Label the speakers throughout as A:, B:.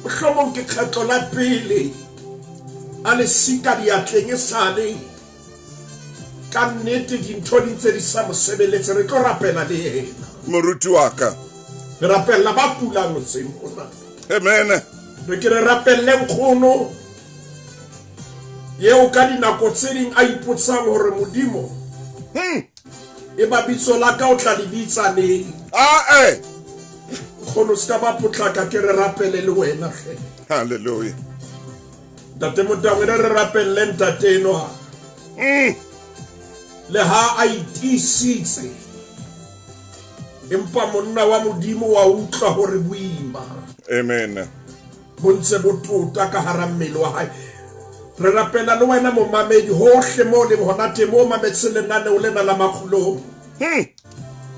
A: Mohlomong ke kgetlo la pele a le sika diatleng e sale ka nnete dintho di ntse di sa mo sebeletse. Re tlo rapela le yena.
B: Moruti wa ka.
A: Re rapella ba kulang hoseng hona.
B: Amen.
A: Re ke re rapelle nkgono eo ka dinako tse ding a ipotsang hore Modimo e ba bitso la ka o tla le bitsa neng.
B: Ae.
A: Nkgono se ka ba potlaka, ke re rapele le wena hle.
B: Hallelujah.
A: Ntate Motaung, re re rapelle ntate enwa. Le ha a itiisitse, empa monna wa Modimo wa utlwa hore boima.
B: Amen.
A: Bo ntse bo tota ka hara mmele wa hae. Re rapela le wena momamedi hohle mo leng hona teng, mo mametseng lenaneo lena la Makgulong. Re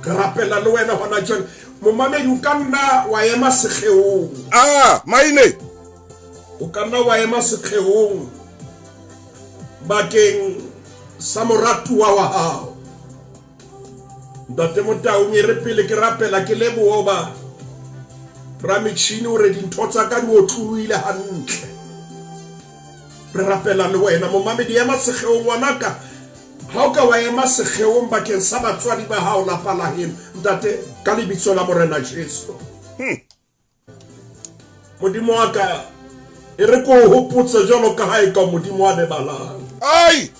A: rapela le wena hona jwale. Momamedi, o ka nna wa ema sekgeong.
B: Ah, maine.
A: O ka nna wa ema sekgeong bakeng sa moratuwa wa hao. Ntate Motaung, e re pele ke rapela ke leboha hoba rametjhini o re dintho tsa ka di otlolohile hantle. Re rapela le wena momamedi, ema sekgeong ngwanaka. Ha o ka wa ema sekgeong bakeng sa batswadi ba hao, lapa la heno, ntate, ka lebitso la Morena Jesu. Modimo wa ka, e re ko o hopotse jwalo ka ha e ka Modimo a lebalang.
B: Ai!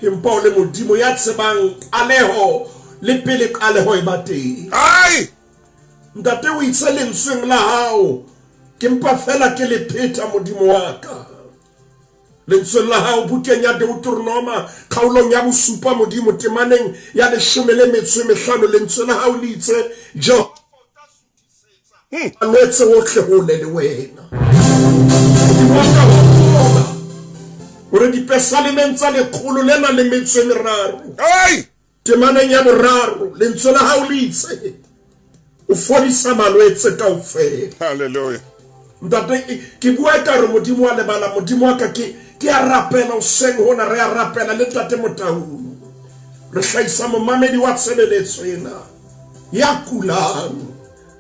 A: Empa o le Modimo ya tsebang qaleho le pele qaleho e ba teng.
B: Ai!
A: Ntate, o itse lentsweng la hao, ke mpa fela ke le pheta, Modimo wa ka. Lentsweng la hao bukeng ya Deuteronoma kgaolong ya bosupa, Modimo, temaneng ya 15, lentswe la hao le itse, Jehova malwetse ohle hole le wena. Modimo wa ka, hopola hore dipesalemeng tsa 103,
B: Ai!
A: temaneng ya 3, lentswe la hao le itse o fodisa malwetse kaofela.
B: Hallelujah.
A: Ntate, ke bua ka re Modimo wa lebala, Modimo wa ka, ke a rapela hoseng hona, re a rapela le Ntate Motaung. Re hlahisa momamedi wa tshebeletso ena ya kulang.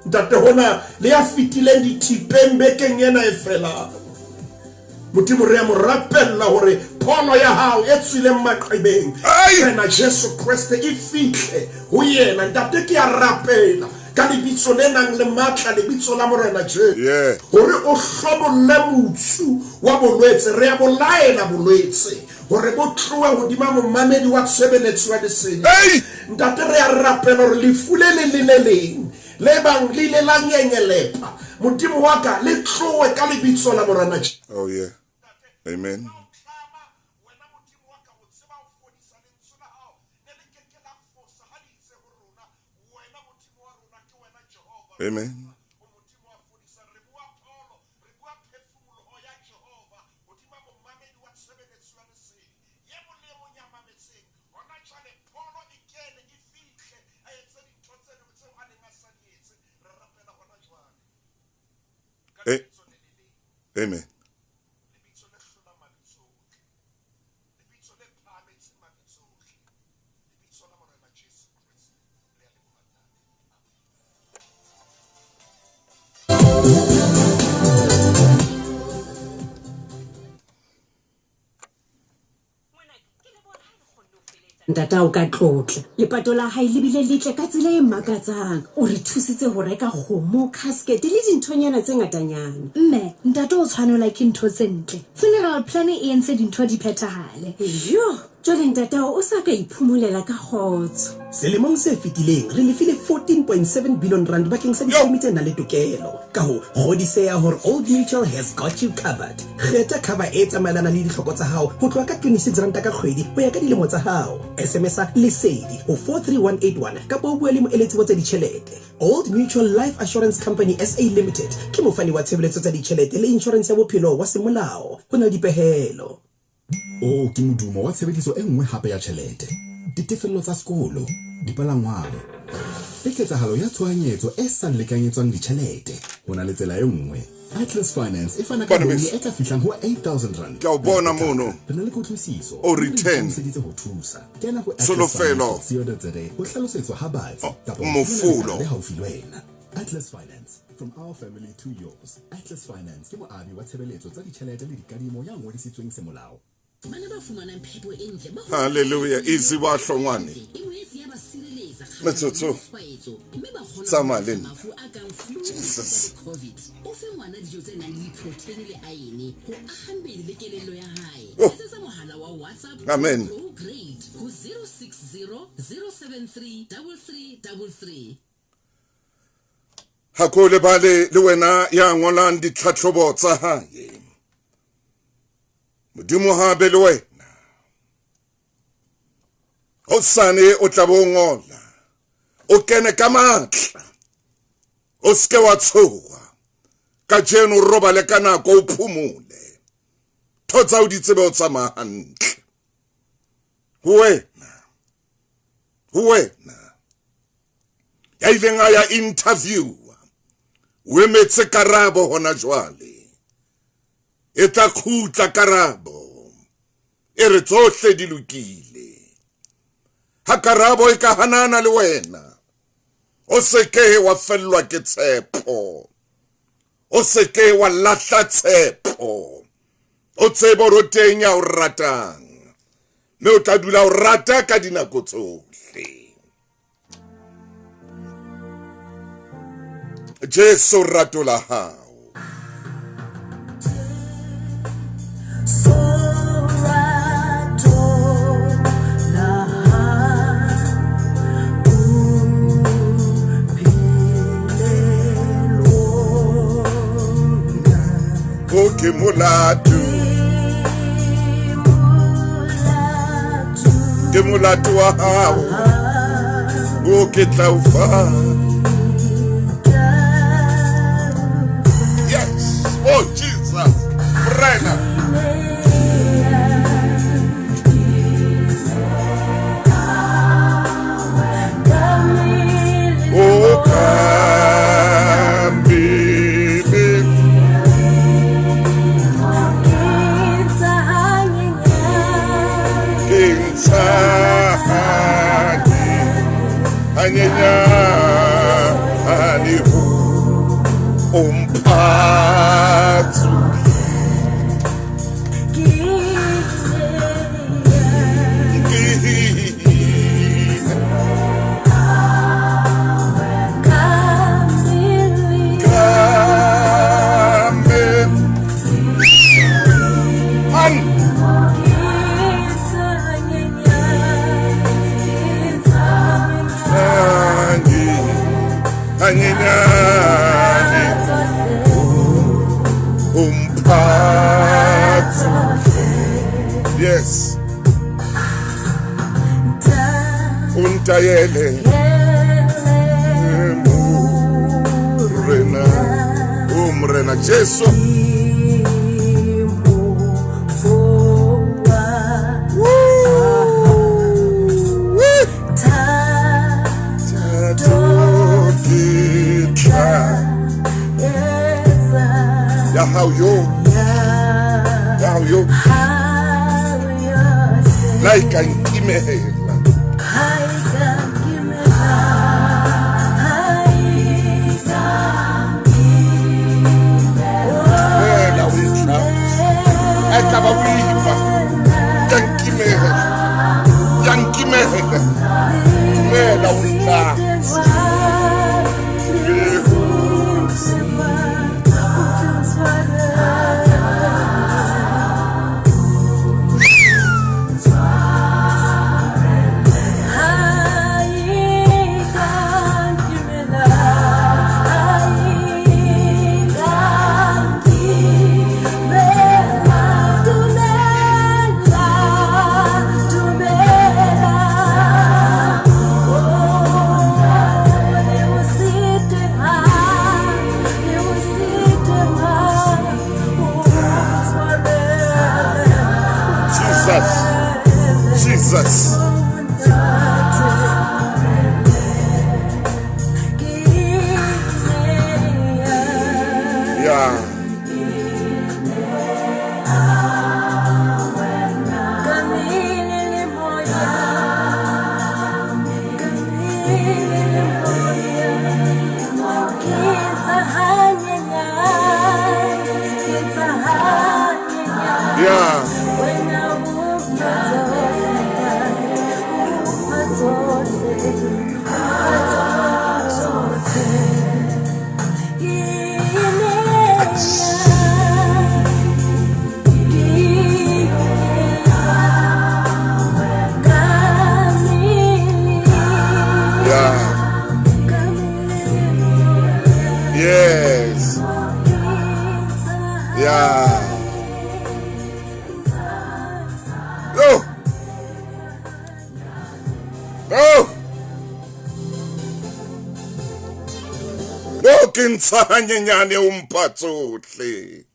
A: Ntate, hona le ya fetileng dithipeng bekeng ena e felang. Modimo, re a mo rapella hore pholo ya hao e tswileng maqebeng, Morena Jesu Kreste, e fihle ho yena. Ntate, ke a rapela ka lebitso le nang le matla, lebitso la Morena Jesu, hore o hlobolle motsu wa bolwetse. Re a bolaela bolwetse hore bo tlohe hodima momamedi wa tshebeletso ya lesedi. Ntate, re a rapela hore lefu le leng le le leng le bang le ile la nyenyelepa, Modimo wa ka, le tlohe ka lebitso la Morena Jesu.
B: Oh yeah. Amen. Amen. Amen.
C: Ntatao ka tlotla. Lepato la hae le bile letle ka tsela e makatsang. O re thusitse ho reka kgomo, casket le dinthonyana tse ngatanyana.
D: Mme, ntate o tshwanelwa ke ntho tse ntle. Funeral plan e entse dintho di phethahale.
C: Yoh! Jwale ntatao o sa ka iphomolela ka kgotso.
E: Selemong se fetileng re lefile 14.7 billion rand bakeng sa difilimi tse nang le tokelo. Ka hoo, kgodiseha hore Old Mutual has got you covered. Kgetha cover e tsamaelanang le ditlhoko tsa hao ho tloha ka 26 ranta ka kgwedi ho ya ka dilemo tsa hao. SMS-a Lesedi ho 43181 kapa o bue le moeletsi wa tsa ditjhelete. Old Mutual Life Assurance Company SA Limited ke mofani wa tshebeletso tsa ditjhelete le inshorense ya bophelo wa semolao. Ho na le dipehelo.
F: Oo ke modumo wa tshebediso e nngwe hape ya tjhelete, ditefello tsa sekolo, dipalangwang, le ketsahalo ya tshohanyetso e sa lekanyetswang ditjhelete. Ho na le tsela e nngwe. Atlas Finance e fana ka
B: Bona
F: loan
B: beso.
F: e ka fihlang ho R8000.
B: Ke a o bona mono.
F: Re na le kutlwisiso.
B: O
F: mme re
B: return.
F: ikemiseditse ho thusa. Kena ho
B: Tsholofelo.
F: atlasfinance.co.za ho hlalosetswa ha batsi
B: Oh,
F: kapa ho fumana
B: mofolo.
F: lekala le haufi le wena. Atlas Finance. From our family to yours. Atlas Finance ke moabi wa tshebeletso tsa ditjhelete le dikadimo ya ngodisitsweng semolao.
G: Bana ba fumanang phepo e ntle ba
B: Hallelujah. Easy wa hlongwane.
G: e boetse ya ba sireletsa
B: Metsotso.
G: kgahlanong le tshwaetso, mme ba kgona ho
B: Tsamaya le
G: lwantsha
B: nna.
G: mafu a kang flu
B: Jesus.
G: le COVID. O fe ngwana dijo tse nang le diprotheine le aene ho aha mmele le kelello ya hae.
B: Oh.
G: Letsetsa mohala wa WhatsApp
B: Amen.
G: Go Grade ho 060 073 3333.
B: Ha ko lebale le wena ya ngolang ditlhatlhobo tsa hae. Modimo ha be le wena. Hosane o tla bo ngola. O kene ka matla. O seke wa tshoha. Kajeno o robale ka nako o phomole. Tho tsa o di tsebe o tsamaya hantle. Ho wena. Ho wena. Ya ileng a ya interview. O emetse karabo hona jwale. E tla kgutla karabo. E re tsohle di lokile. Ha karabo e ka hanana le wena, o se ke wa fellwa ke tshepo. O se ke wa lahla tshepo. O tsebe hore o teng ya o ratang. Mme o tla dula o rata ka dinako tsohle. Jesu rato la hao. O ke molato. Ke molato wa hao. O ke tla o fa. Yes. Oh Jesus. Morena. O kambile. Ke ntshane. Hanyenyane ho o mphatsu. Yes. Untayele Morena, o Morena Jesu. Ya hao yo. Ya hao yo. Like an kimehela. Ela o tla. Eka ba boifa. Ya nkimehela. Ya nkimehela. Ela o tla. Jesus. Yeah. Ya. Yes. Yeah. Oh. Oh. Oh, ke ntsha hanyenyane o mpha tsohle.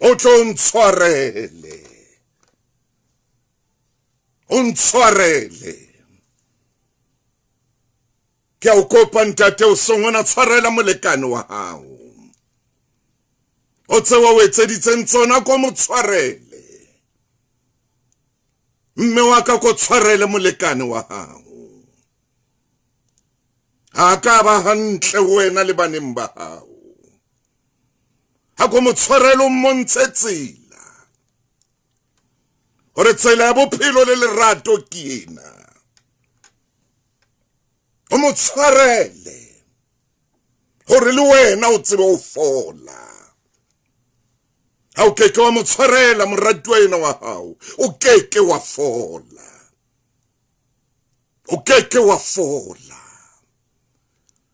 B: O tlo ntshwarele. O ntshwarele. Ke a o kopa ntate o songona tshwarela molekane wa hao. O tsewa o etseditseng tsona ko mo tshwarele. Mme wa ka ko tshwarele molekane wa hao. Ha ka ba hantle wena le baneng ba hao. Ha ko mo tshwarele o mmontshe tsela. Hore tsela ya bophelo le lerato ke ena. O mo tshwarele hore le wena o tsebe o fola. Ha o keke wa mo tshwarela moratuwa ena wa hao, o keke wa fola. O keke wa fola.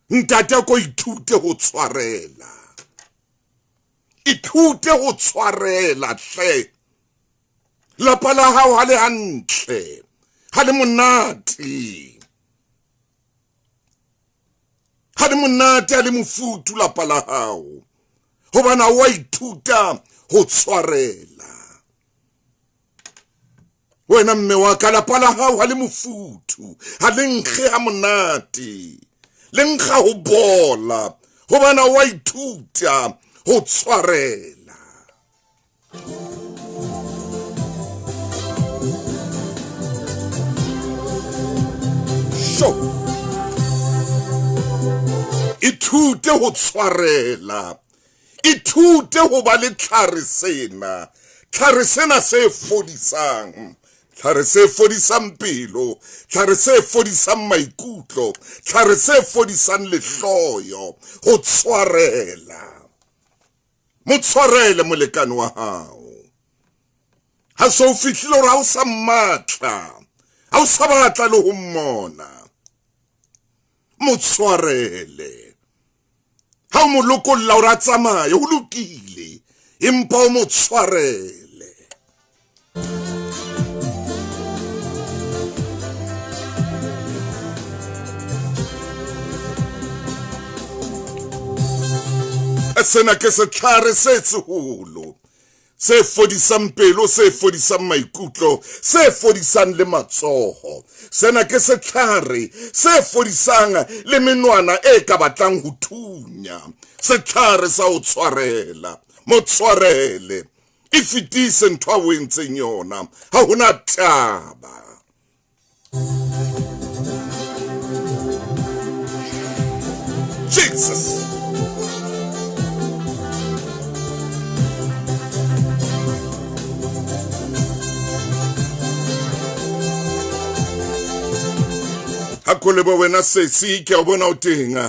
B: Ntate ko ithute ho tshwarela. Ithute ho tshwarela hle. Lapa la hao ha le hantle, ha le monate. Ha le monate, ha le mofuthu lapa la hao. Hobane ha wa ithuta ho tshwarela. Wena mme wa ka, lapa la hao ha le mofuthu, ha le nkge ha monate, le nkga ho bola. Hobane ha wa ithuta ho tshwarela. Sho. Ithute ho tshwarela. Ithute ho ba le tlhare sena. Tlhare sena se fodisang. Tlhare se fodisang pelo. Tlhare se fodisang maikutlo. Tlhare se fodisang lehloyo. Ho tshwarela. Mo tshwarele molekane wa hao. Ha so fihlile hore ha o sa mmatla. Ha o sa batla le ho mmona. Mo tshwarele. Ha o mo lokolla hore a tsamaye, ho lokile, empa o mo tshwarele. Sena ke setlhare se seholo, se fodisang pelo, se fodisang maikutlo, se fodisang le matsoho. Sena ke setlhare se fodisang le menwana e ka batlang ho thunya. Setlhare sa ho tshwarela. Mo tshwarele. E fetise ntho a o entseng yona. Ha hona taba. Jesus. Ha ko lebo wena sesi, ke a o bona o teng.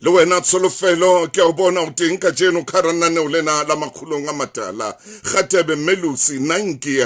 B: Le wena Tsholofelo, ke a o bona o teng kajeno ka hara lenaneo lena la Makgulong a Matala. Kgatebe Melusi Nanki,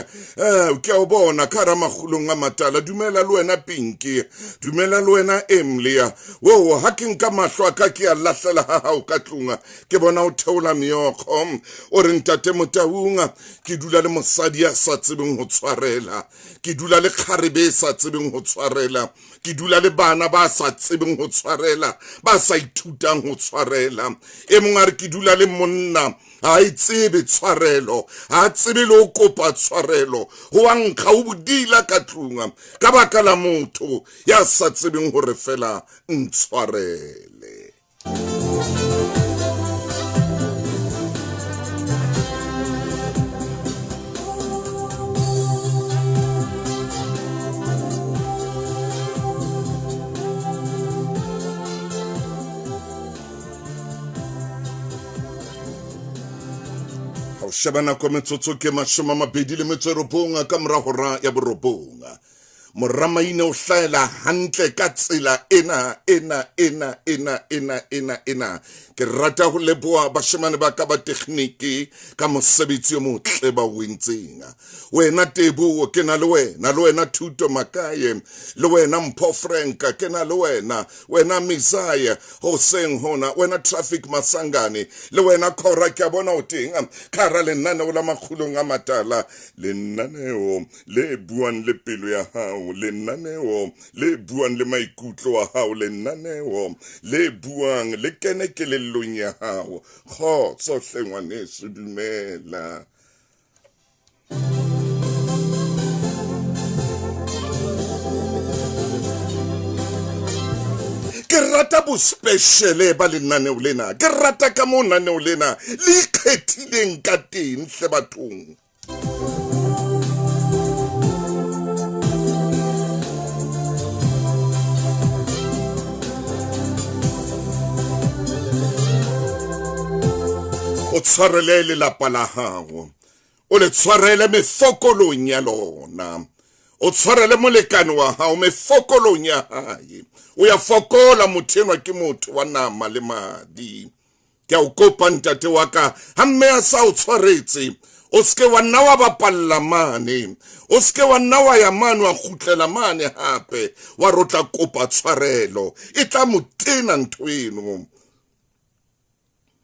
B: ke a o bona ka hara Makgulong a Matala. Dumela le wena Pinki, dumela le wena Emily. Wo ha ke nka mahlo a ka ke a lahlela ha hao ka tlung, ke bona o theola meokgo. O re ntate Motaung, ke dula le mosadi ya sa tsebeng ho tshwarela. Ke dula le kgarebe e sa tsebeng ho tshwarela. Ke dula le bana ba sa tsebeng ho tshwarela, ba sa ithutang ho tshwarela. E mong a re ke dula le monna, ha e tsebe tshwarelo, ha tsebe le ho kopa tshwarelo. Ho a nkga o bodila ka tlung ka baka la motho ya sa tsebeng hore fela ntshwarele. Ha o sheba nako metsotso ke 29 ka mora hora ya 9. Moramaine o hlaela hantle ka tsela ena ena ena ena ena ena ena. Ke rata ho leboha bashemane ba ka ba tekgniki ka mosebetsi o motle ba o entseng. Wena Teboho ke na le wena Thuto Makaye, le wena Mpho Frank ke na le wena, wena Misaya hoseng hona, wena Traffic Masangane, le wena Khora ke a bona o teng ka hara lenaneo la Makgulong a Matala, lenaneo le buang le pelo ya hao, lenaneo le buang le maikutlo a hao, lenaneo le buang le kene kelellong ya hao. Kgotso hle ngwaneso, dumela. Ke rata bospeciale ba lenaneo lena, ke rata ka mo lenaneo lena le ikgethileng ka teng hle bathong. O tshwarele lelapa la hao, o le tshwarele mefokolong ya lona, o tshwarele molekane wa hao mefokolong ya hae. O ya fokola, motho enwa ke motho wa nama le madi. Ke a o kopa ntate wa ka, ha mme a sa o tshwaretse, o seke wa nna wa bapalla mane, o seke wa nna wa ya mane wa kgutlela mane hape wa re o tla kopa tshwarelo. E tla mo tena ntho eno,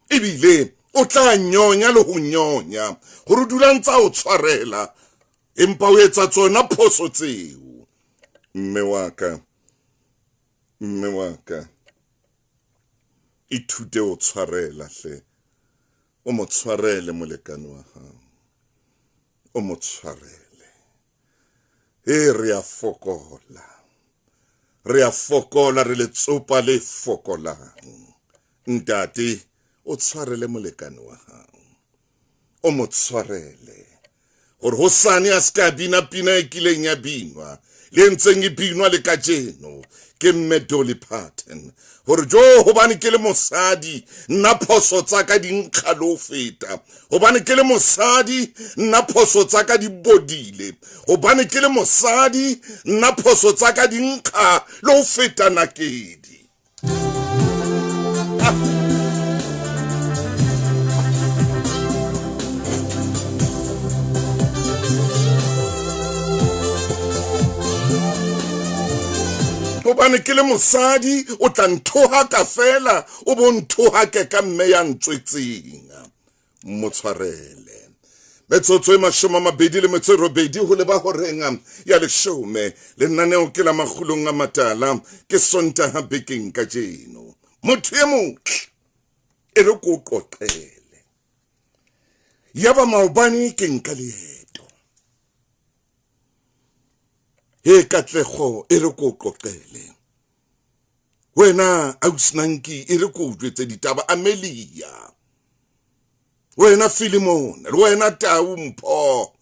B: ebile o tla nyonya le ho nyonya hore o dula ntsa o tshwarela, empa o etsa tsona phoso tseo. Mme wa ka, mme wa ka, ithute o tshwarela hle, o mo tshwarele molekane wa hao, o mo tshwarele. E re a fokola, re a fokola, re letsopa le fokolang. Ntate, o tshwarele molekane wa hao, o mo tshwarele hore hosane a se ka bina pina e kileng ya binwa, le ntseng e binwa le kajeno ke mme Dolly Parton, hore jo hobane ke le mosadi nna phoso tsa ka di nkga le ho feta, hobane ke le mosadi nna phoso tsa ka di bodile, hobane ke le mosadi nna phoso tsa ka di nkga le ho feta nakedi. Hobane ke le mosadi o tla nthohaka fela, o bo nthohake ka mme ya ntswetseng. Mo tshwarele. Metsotso e 28 ho leba horeng ya 10. Lenaneo ke la Makgulong a Matala, ke Sontaha bekeng kajeno. Motho e motle e re ko qoqele. Yaba maobane ke nka leeto. He Katlego e re ko qoqele. Wena Ausnanki e re ko jwetse ditaba. Amelia, wena Filimon, wena Tau Mpho,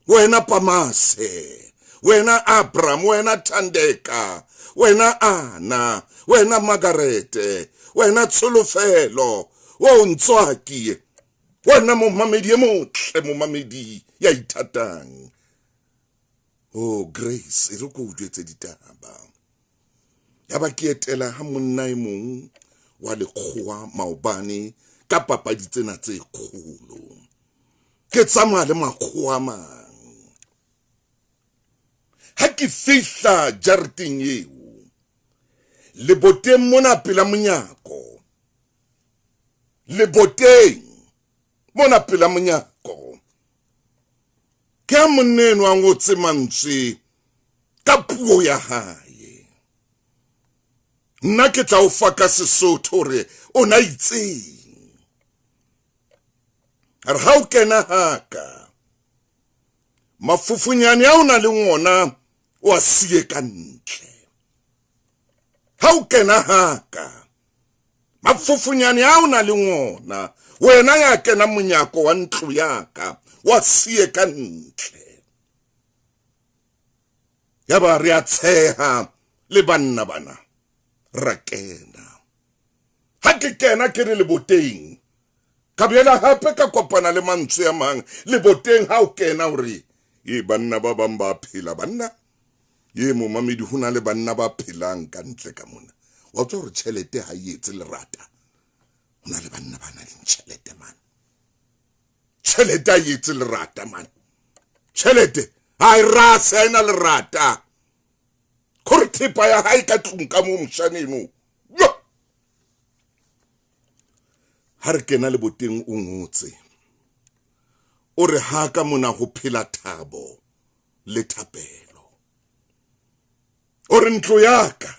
B: wena Pamase, wena Abram, wena Thandeka, wena Ana, wena Margarete, wena Tsholofelo, wa o ntswaki, wena momamedi e motle, momamedi ya ithatang. Oh Grace, e re ko jwetse ditaba. Yaba ke etela ha monna e mong wa lekgowa maobane ka papadi tsena tse kgolo. Ke tsamaya le makgowa a mang. Ha ke fihla jareteng eo, leboteng mona pela monyako, leboteng mona pela monyako, ke ha monna enwa a ngotse mantswe ka puo ya hae. Nna ke tla o fa ka Sesotho hore o na itseng. A re ha o kena haka, mafufunyane a o na le ngona o a siye ka ntle. Ha o kena haka, mafufunyane a o na le ngona, wena ya kena monyako wa ntlo ya ka, wa siye ka ntle. Yaba re a tsheha le banna bana, ra kena. Ha ke kena ke re leboteng, Ka boela hape ka kopana le mantswe a mang leboteng ha o kena hore ye banna ba bang ba phela banna. Ye momamedi ho na le banna ba phelang ka ntle ka mona. Wa tswa hore tjhelete ha e etse lerata. Ho na le banna ba nang le tjhelete man. Tjhelete ha e etse lerata man. Tjhelete ha e rase ha ena lerata. Khore thepa ya hae ka tlung ka mo moshaneng. Ha re kena leboteng o ngotse. O re ha ka mona ho phela thabo le thapelo. O re ntlo ya ka.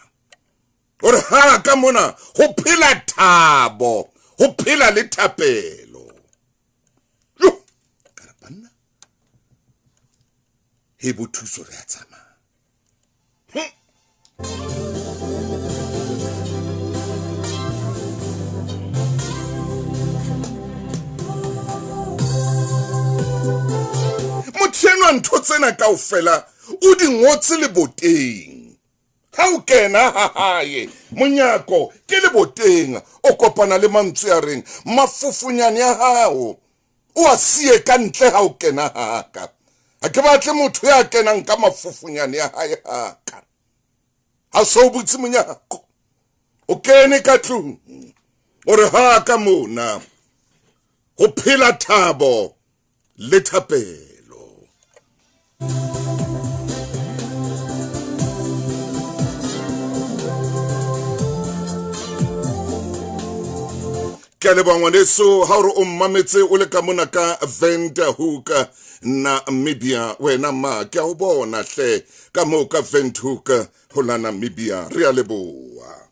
B: O re ha ka mona ho phela thabo, ho phela le thapelo. Yo, ka re banna. He bo thuso re a tsamaya. Motho enwa ntho tsena kaofela o di ngotse leboteng. Ha o kena ha hae monyako ke leboteng, o kopana le mantswe a reng mafufunyane a hao o a siye ka ntle ha o kena haka. Ha ke batle motho ya kenang ka mafufunyane a hae haka. Ha so butse monyako o kene ka tlung, o re ha ka mona ho phela thabo le thapelo. Ke a leboha ngwaneso ha o re o mmametse o le ka mona ka Windhoek Namibia. Wena ma ke a o bona hle ka moo ka Windhoek ho la Namibia. Re a leboha.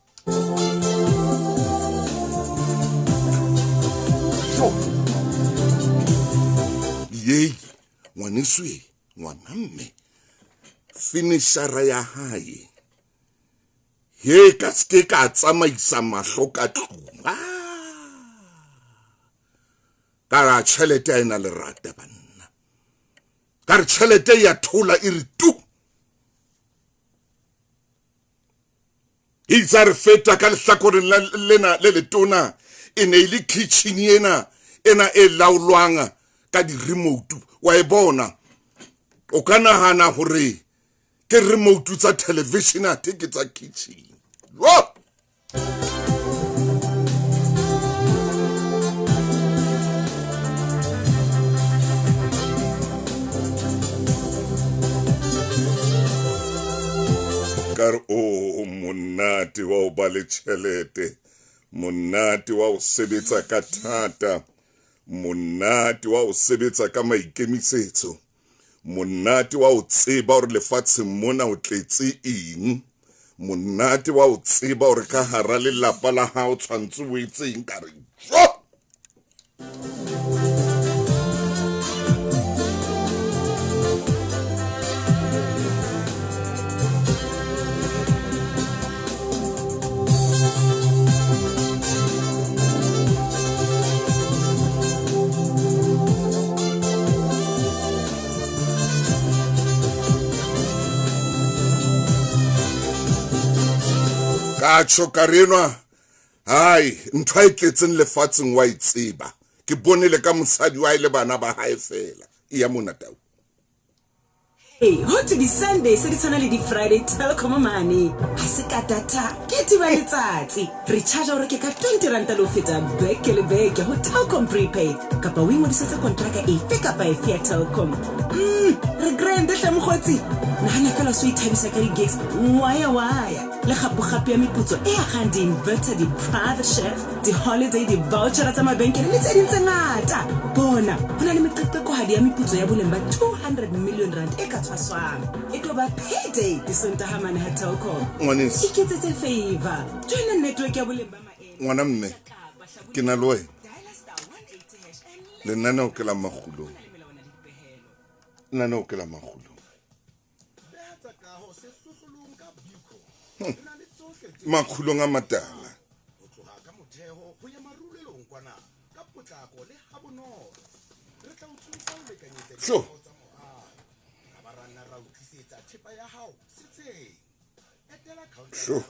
B: Yei ngwaneso e ngwana mme finishara ya hae he ka ske ka tsamaisa mahlo ka tlung. Ka ra tjhelete ha ena lerata banna. Ka re tjhelete ya thola e re tu. Itse re feta ka lehlakoreng lena le letona e ne le kitchen ena ena e laolwang ka di-remote. Wa e bona, o ka nahana hore ke remote tsa television athe ke tsa kitchen. Yo! Ka re o monate wa ho ba le tjhelete, monate wa ho sebetsa ka thata, monate wa ho sebetsa ka maikemisetso, monate wa ho tseba hore lefatsheng mona o tletse eng, monate wa ho tseba hore ka hara lelapa la hao tshwantse o etse eng. Ka re jo! Ka tjho ka re enwa hai ntho e tletseng lefatsheng wa e tseba. Ke bone le ka mosadi wa le bana ba hae fela. E ya mona tau.
C: Hey, ho to di-Sunday se di tshwana le di-Friday Telkom mane. Ha se ka data, ke thiba letsatsi. Re charge o reke ka 20 ranta le ho feta beke le beke ho Telkom prepaid. Kapa o ingodisetse kontraka efe kapa efe ya Telkom. Re grand hle mokgotsi. Nahana fela so ithabisa ka di-gigs waya waya. Le gapo-gapo ya meputso e agang di-inverter, di-private chef, di-holiday, di-vouchera tsa mabenkele le tse ding tse ngata. Bona, ho na le meqeqekohadi ya meputso ya boleng ba 200 million rand e ka tshwaswang. E tlo ba payday Disontaha mane ha Telkom.
B: Ngwaneso.
C: Iketsetse favor. Joina network ya boleng ba maemo.
B: Ngwana mme, ke na le wena. Lenaneo ke la Makgulong. Lenaneo ke la Makgulong. Makgulong a matala. So. Sure.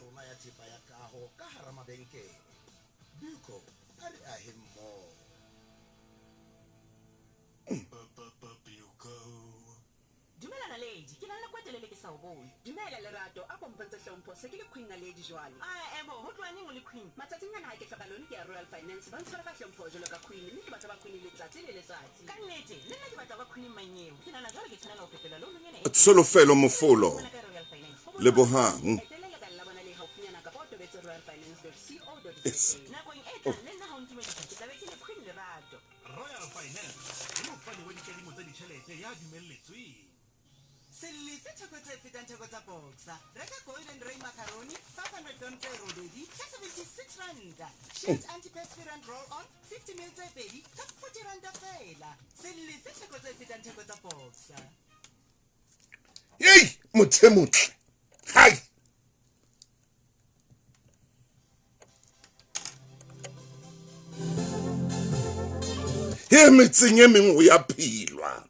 H: sa o bone. Dumela Lerato, a ko mpontshe hlompho, se ke le queen naledi jwale. Ah, ebo, ho tloha neng o le queen? Matsatsing ana ha ke hloka loan ke ya Royal Finance, ba ntshwara ka hlompho jwalo ka queen, mme ke batla ba queen letsatsi le letsatsi. Ka nnete, le nna ke batla ba queen manyeo. Ke nahana jwale ke tshwanela ho fetola loan ena e.
B: Tsholofelo Mofolo. Lebohang. Yes. Oh.
I: Royal Finance ke mofani wa dikadimo tsa ditjhelete ya dumelletsweng.
J: Se lefe theko tse fetang theko tsa Boxer. Reka Golden Ray macaroni 500 gram tse robedi ka 76 ranta. Shield antiperspirant roll on 50 ml tse pedi ka 40 ranta feela. Se lefe theko tse fetang theko tsa Boxer.
B: Hey, motho e motle. Hai. He metseng e meng ho ya phelwa.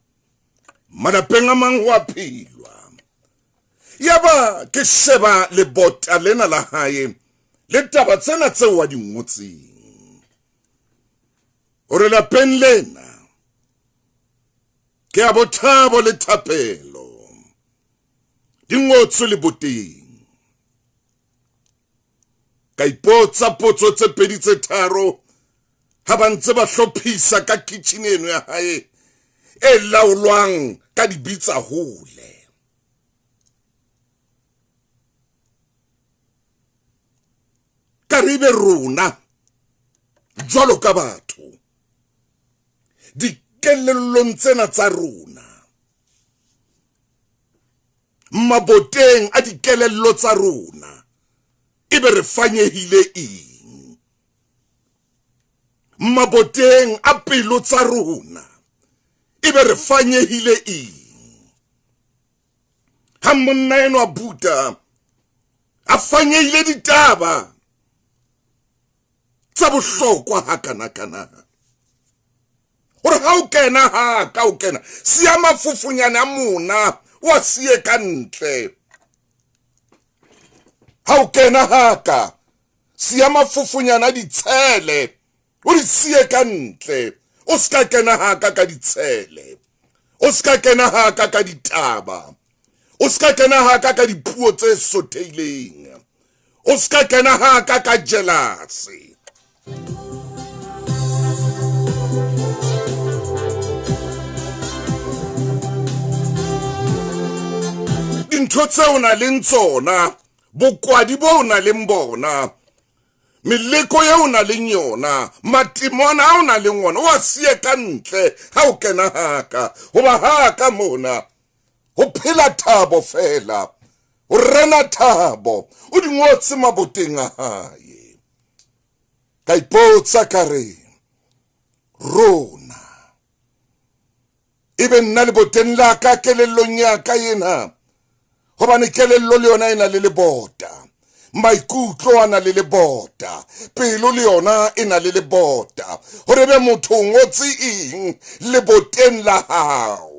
B: Malapeng a mang ho a phelwa. Yaba ke sheba lebota lena la hae le taba tsena tseo a di ngotseng. Hore lapeng lena ke a bothabo le thapelo. Di ngotswe leboteng. Ka ipotsa potso tse pedi tse tharo ha ba ntse ba hlophisa ka kitchen eno ya hae e laolwang ka dibitsa hole. Ka re be rona jwalo ka batho dikelellong tsena tsa rona, maboteng a dikelello tsa rona, ebe re fanyehile eng? Maboteng a pelo tsa rona, ebe re fanyehile eng? Ha monna enwa buta a fanyehile ditaba tsa bohlokwa hakana-kana. Hore ha o kena ha ka o kena siya mafufunyane a mona wa siye ka ntle. Ha o kena haka siya mafufunyane a ditshele o di siye ka ntle. O ska kena haka ka ditshele, o ska kena haka ka ditaba, o ska kena haka ka dipuo tse sotheileng, o ska kena haka ka jealousy. Dintho tseo na leng tsona, bokwadi bo na leng bona, meleko eo na leng yona, matimona ao na leng ona, o a siye ka ntle ha o kena haka. Hoba haka mona ho phela thabo fela, ho rena thabo, o di ngotse maboteng a hae. Ka ipotsa ka re rona ebe nna leboteng la ka kelellong ya ka ena, hobane kelello le yona e na le lebota, maikutlo a na le lebota, pelo le yona e na le lebota. Hore be motho o ngotse eng leboteng la hao?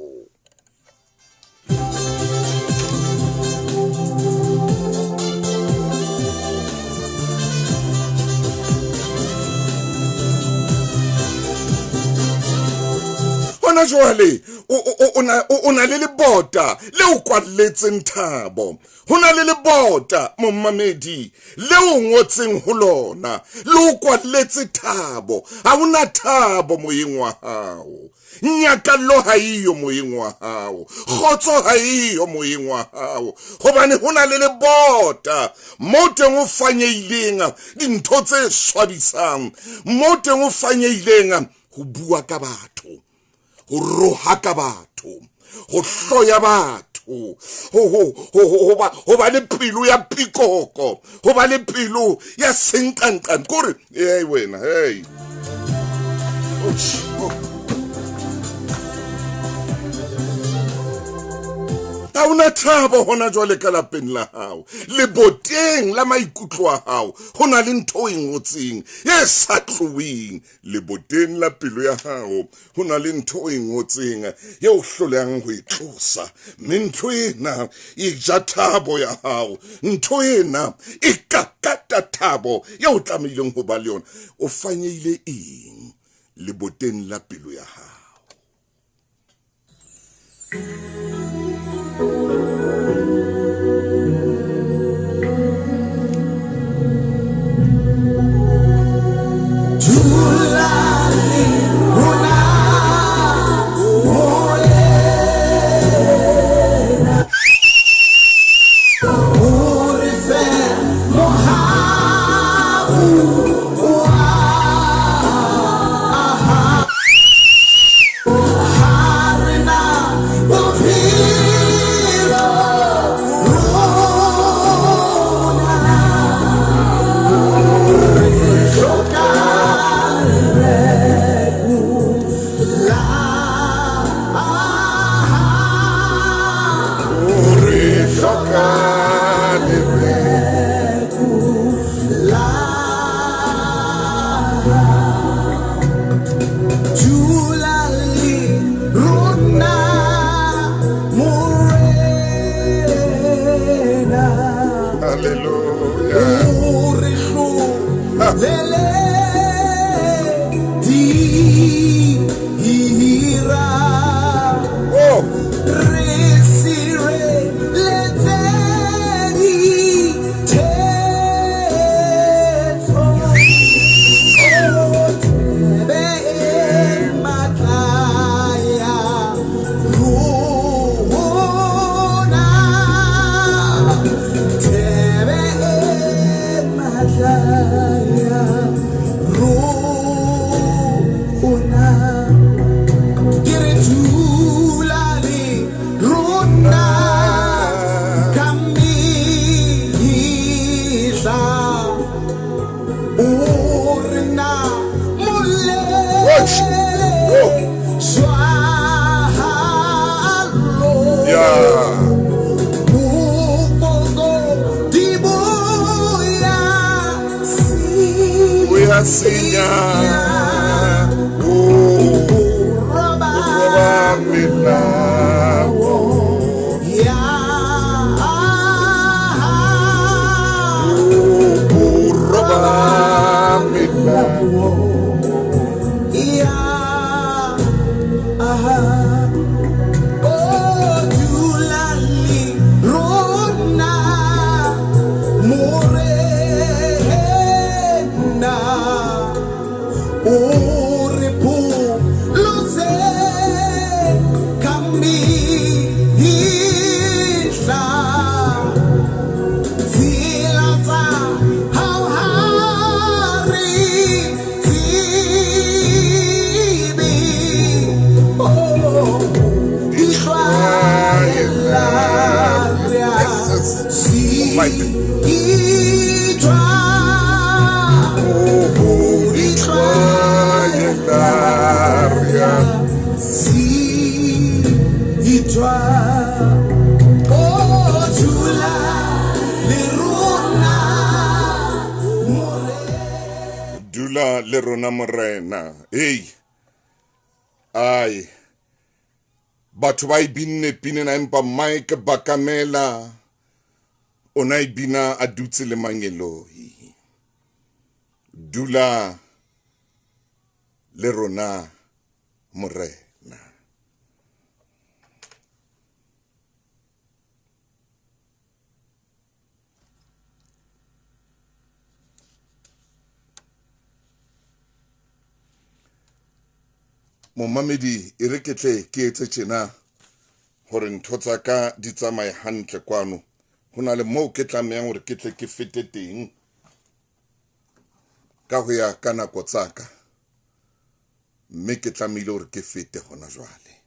B: Hona jwale o na le lebota le o kwalletseng thabo. Ho na le lebota momamedi le o ngotseng ho lona, le o kwalletse thabo. Ha hona thabo moyeng wa hao, nyakallo ha eyo moyeng wa hao, kgotso ha eyo moyeng wa hao, hobane ho na le lebota mo teng o fanyehileng dintho tse swabisang, mo teng o fanyehileng ho bua ka batho, ho rohaka batho, ho hloya batho, ho ba le pelo ya pikoko, ho ba le pelo ya senqanqane. Kore hey wena, hey. Ha hona thabo hona jwale ka lapeng la hao, leboteng la maikutlo a hao ho na le ntho e ngotseng e sa tloheng. Leboteng la pelo ya hao ho na le ntho e ngotseng eo hlolehang ho e tlosa, mme ntho ena e ja thabo ya hao, ntho ena e kakata thabo eo o tlamehileng ho ba le yona. O fanyehile eng leboteng la pelo ya hao? Worship. Oh. Yeah. We are singing. Oh, Dula le rona morena. Hey. Ai. Batho ba e binne pina na empa Mike Bakamela o na e bina a dutse le mangeloi. Dula le rona morena. Momamedi e re ke tle ke etse tjena hore ntho tsa ka di tsamaye hantle kwano. Ho na le moo ke tlamehang hore ke tle ke fete teng ka ho ya ka nako tsa ka, mme ke tlamehile hore ke fete hona jwale.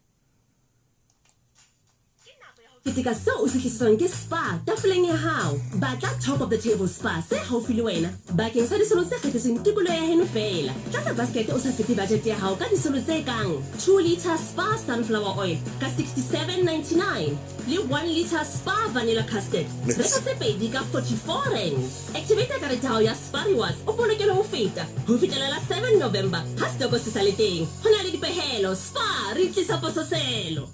K: Keteka seo o se tlisetswang ke Spa tafoleng ya hao. Batla top of the table Spa se haufi le wena bakeng sa disolo tse kgethetsweng tikoloho ya heno feela. Tlatsa basket o sa fete budget ya hao ka disolo tse kang 2 liter Spa sunflower oil ka 67.99 le 1 liter Spa vanilla custard. Reka tse pedi ka 44 rand. Activate karete ya hao ya Spa Rewards o bolokele ho feta ho fihlela la 7 November ha setoko se sa le teng. Ho na le dipehelo. Spa re tlisa pososelo.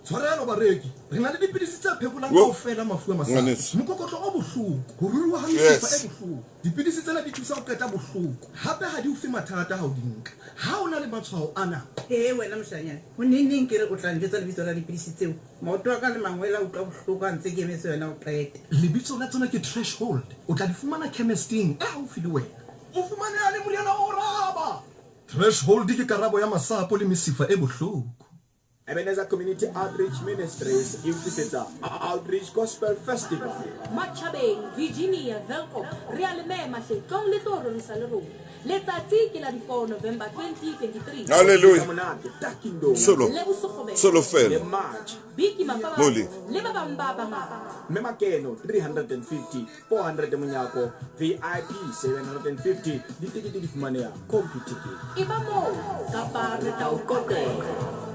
I: Tshwarelo bareki, re na le dipidisi tse phekolang kaofela mafu a masapo. Mokokotlo o bohloko, ho ruruha ha mesifa e bohloko. Dipidisi tsena di thusa ho qeta bohloko. Hape ha di o fe mathata ha o di nka. Ha o na le matshwao ana.
J: Ee wena moshanyana, ho neng ke re o tla njwetsa lebitso la dipidisi tseo. Maoto a ka le mangwele a utlwa bohloko a ntse ke emetse wena o qete.
I: Lebitso la tsona ke Threshold. O tla di fumana chemisteng e haufi le wena. O fumaneha le moriana o raba. Threshold ke karabo ya masapo le mesifa e bohloko.
L: Ebenezer Community Outreach Ministries Infiseta Outreach Gospel Festival.
M: Matjhabeng, Virginia, Welkom. Re a le mema hle, tlong le tlo rorisa le rona. Letsatsi ke la di 4 November 2023.
B: Hallelujah. Solo. Solo fela.
M: Biki Mafaba.
B: Moli.
M: Le ba bang ba bangata.
L: Mme Makeno 350, 400 monyako, VIP 750, ditekete di fumaneha Computicket.
M: E ba moo kapa re tla o qoqela.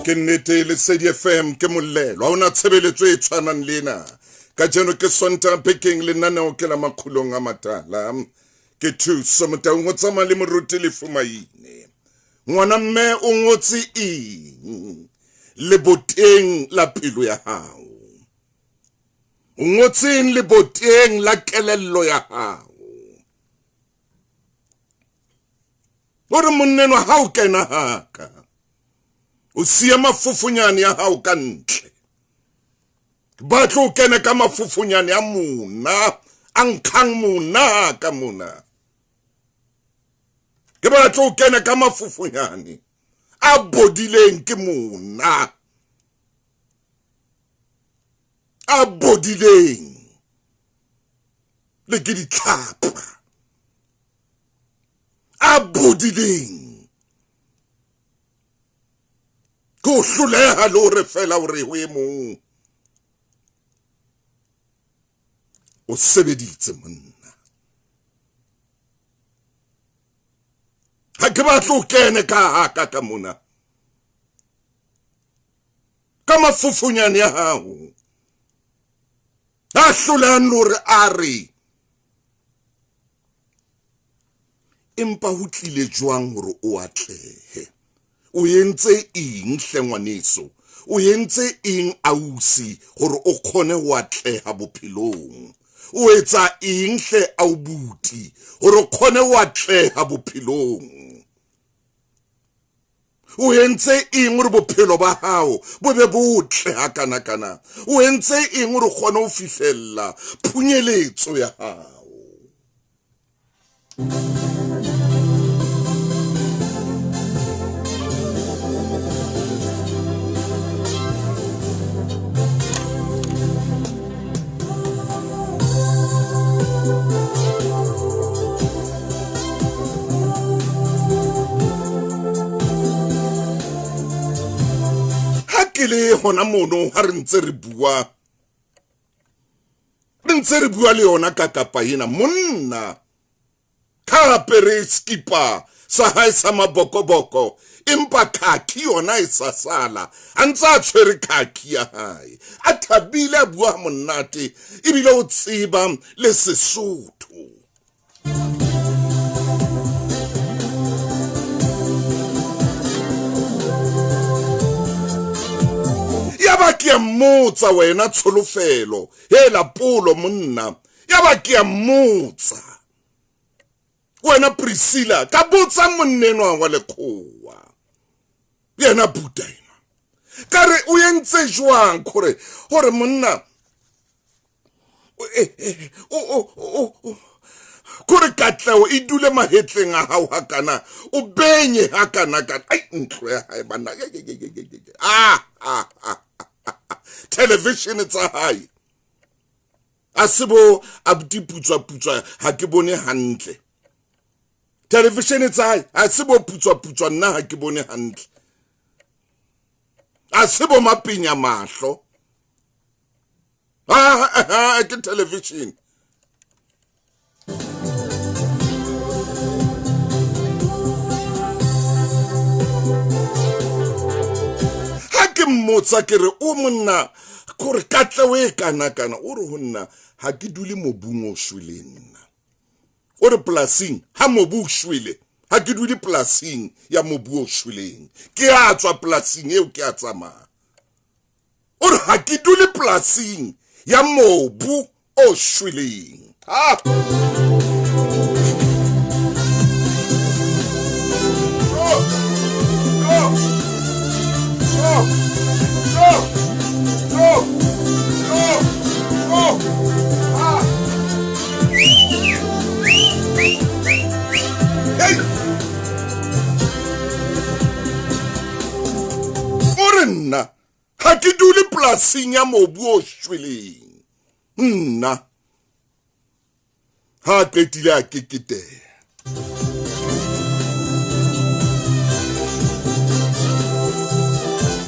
B: Ke nnete Lesedi FM ke molelo. Ha hona tshebeletso e tshwanang le ena. Kajeno ke Sontaha bekeng lenaneo ke la makgulong a matala. Ke Thuso Motaung o tsamaya le moruti Lefumaine. Ngwana mme o ngotse eng leboteng la pelo ya hao? O ngotseng leboteng la kelello ya hao? O re monnenwa ha o kena haka, o siya mafufunyane ya hao ka ntle. Ba tlo kena ka mafufunyane a mona, a nkgang mona ka mona. Ke ba tlo kena ka mafufunyane a bodileng ke mona, a bodileng le ke ditlhapa, a bodileng ke o hloleha le hore fela hore ho e mong o sebeditse monna. Ha ke batle o kene ka haka ka mona ka mafufunyane ya hao a hlolehang le hore a re empa ho tlile jwang hore o atlehe? O entse eng hle ngwaneso? O entse eng ausi hore o kgone ho atleha bophelong? O etsa eng hle aubuti hore o kgone ho atleha bophelong? O entse eng hore bophelo ba hao bo be botle hakana-kana? O entse eng hore o kgone ho fihlella phunyeletso ya hao? Le hona mono ha re ntse re bua, re ntse re bua le yona ka kapa ena monna ka apere skipa sa hae sa mabokoboko, empa khaki yona e sa sala, a ntse a tshwere khaki ya hae, a thabile, a bua monate ebile o tseba le Sesotho. Ya ba ke a mmotsa wena Tsholofelo, hela polo monna, ya ba ke a mmotsa wena Priscilla, ka botsa monnenwa wa lekgowa yena buta ena, ka re o entse jwang hore hore monna o kore katleho e dule mahetleng a hao hakana, o benye hakana kana. Ai ntlo ya hae banna, television tsa hae a se bo abuti putswa putswa, ha ke bone hantle. Television tsa hae a se bo putswa putswa, nna ha ke bone hantle. A se bo mapenya mahlo, ke television. Ha ke mmotsa ke re o monna kore katleho e kana kana, o re ho nna ha ke dule mobung o shweleng nna. O re polasing ha mobu o shwele, ha ke dule polasing ya mobu o shweleng, ke a tswa polasing eo ke a tsamaya. O re ha ke dule polasing ya mobu o shweleng. Ha o re nna ha ke dule polasing ya mobu o shweleng nna. Ha qetile a keketeha.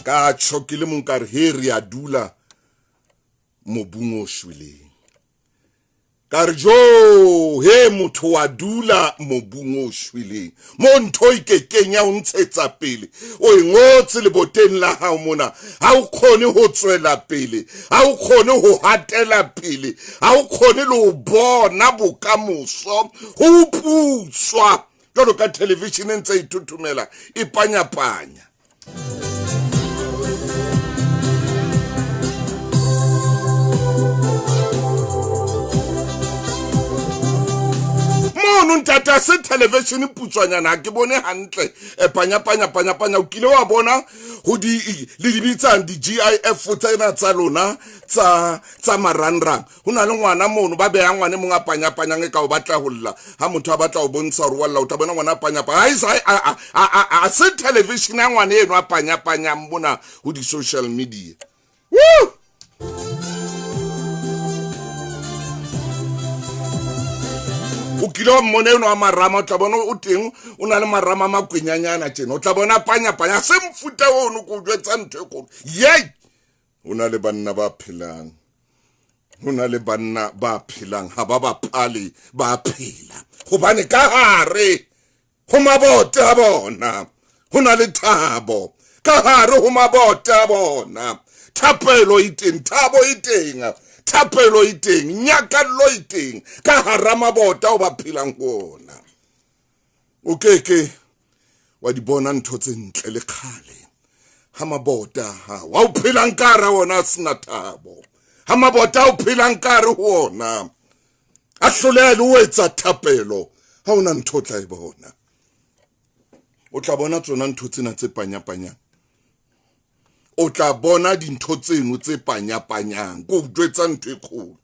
B: Ka tjho ke le mong ka re he re a dula mobung o shweleng. Ka re jo he motho wa dula mobung o shweleng, mo ntho e kekeng ya ho ntshetsa pele, o e ngotse leboteng la hao mona, ha o kgone ho tswela pele, ha o kgone ho hatela pele, ha o kgone le ho bona bokamoso, ho putswa jwalo ka television e ntse e thothomela e panyapanya. Mono ntate a se television putswanyana ha ke bone hantle. Panya panya panya panya o kile wa bona ho di le di bitsang di GIF tsena tsa lona tsa tsa marangrang. Ho na le ngwana mono ba beha ngwane mong a panya panyang e ka o batla ho lla. Ha motho a batla ho bontsha hore walla o tla bona ngwana a panya panya. Ha se television ya ngwane eno a panya panyang mona ho di social media. Woo! O kile wa mmona eno wa marama, o tla bona o teng o na le marama a makwenyanyana tjena, o tla bona panya panya se mofuta ono ko jwetsa ntho e kgolo. Yey! O na le banna ba phelang, ho na le banna ba phelang, ha ba bapale, ba phela. Hobane ka hare ho mabote a bona ho na le thabo, ka hare ho mabote a bona thapelo e teng, thabo e teng, thapelo e teng, nyakallo e teng ka hara mabota o ba phelang ho ona. O keke wa di bona ntho tse ntle le kgale ha mabota ha wa o phelang ka hara ona a sena thabo, ha mabota o phelang ka hare ho ona a hloleha le ho etsa thapelo, ha ona ntho o tla e bona. O tla bona tsona ntho tsena tse panyapanyang, o tla bona dintho tseno tse panyapanyang, ko jwetsa ntho e kgolo.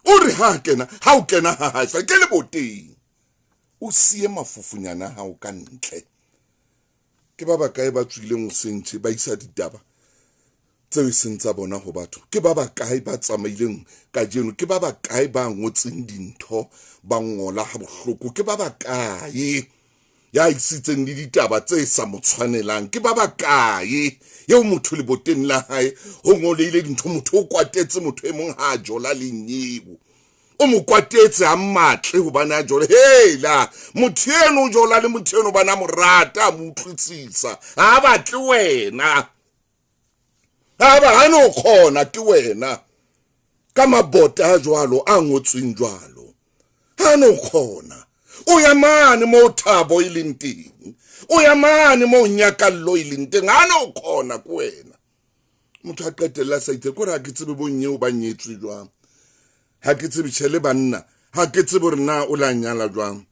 B: O re ha kena, ha o kena ha hae ke le boteng, o siye mafufunyana ha o ka ntle. Ke ba bakae ba tswileng hoseng tje ba isa ditaba tseo e seng tsa bona ho batho? Ke ba bakae ba tsamaileng kajeno? Ke ba bakae ba ngotseng dintho ba ngola ha bohloko? Ke ba bakae ya isitseng le ditaba tse sa mo tshwanelang? Ke ba bakae eo motho leboteng la hae ho ngoleile dintho, motho o kwatetse motho e mong ha a jola le nyeo, o mo kwatetse a matle hobane a jola. Hela motho eno o jola le motho eno hobane a mo rata, a mo utlwisisa, ha a batle wena, ha ba ha no kgona ke wena ka mabota a jwalo a ngotsweng jwalo, ha no kgona. O ya mane mo thabo e leng teng, o ya mane mo nyakallo e leng teng, ha no kgona ke wena. Motho a qetella sa itse kore ha ke tsebe bo nyeo ba nyetswe jwang, ha ke tsebe tjhe le banna, ha ke tsebe hore na o la nyala jwang,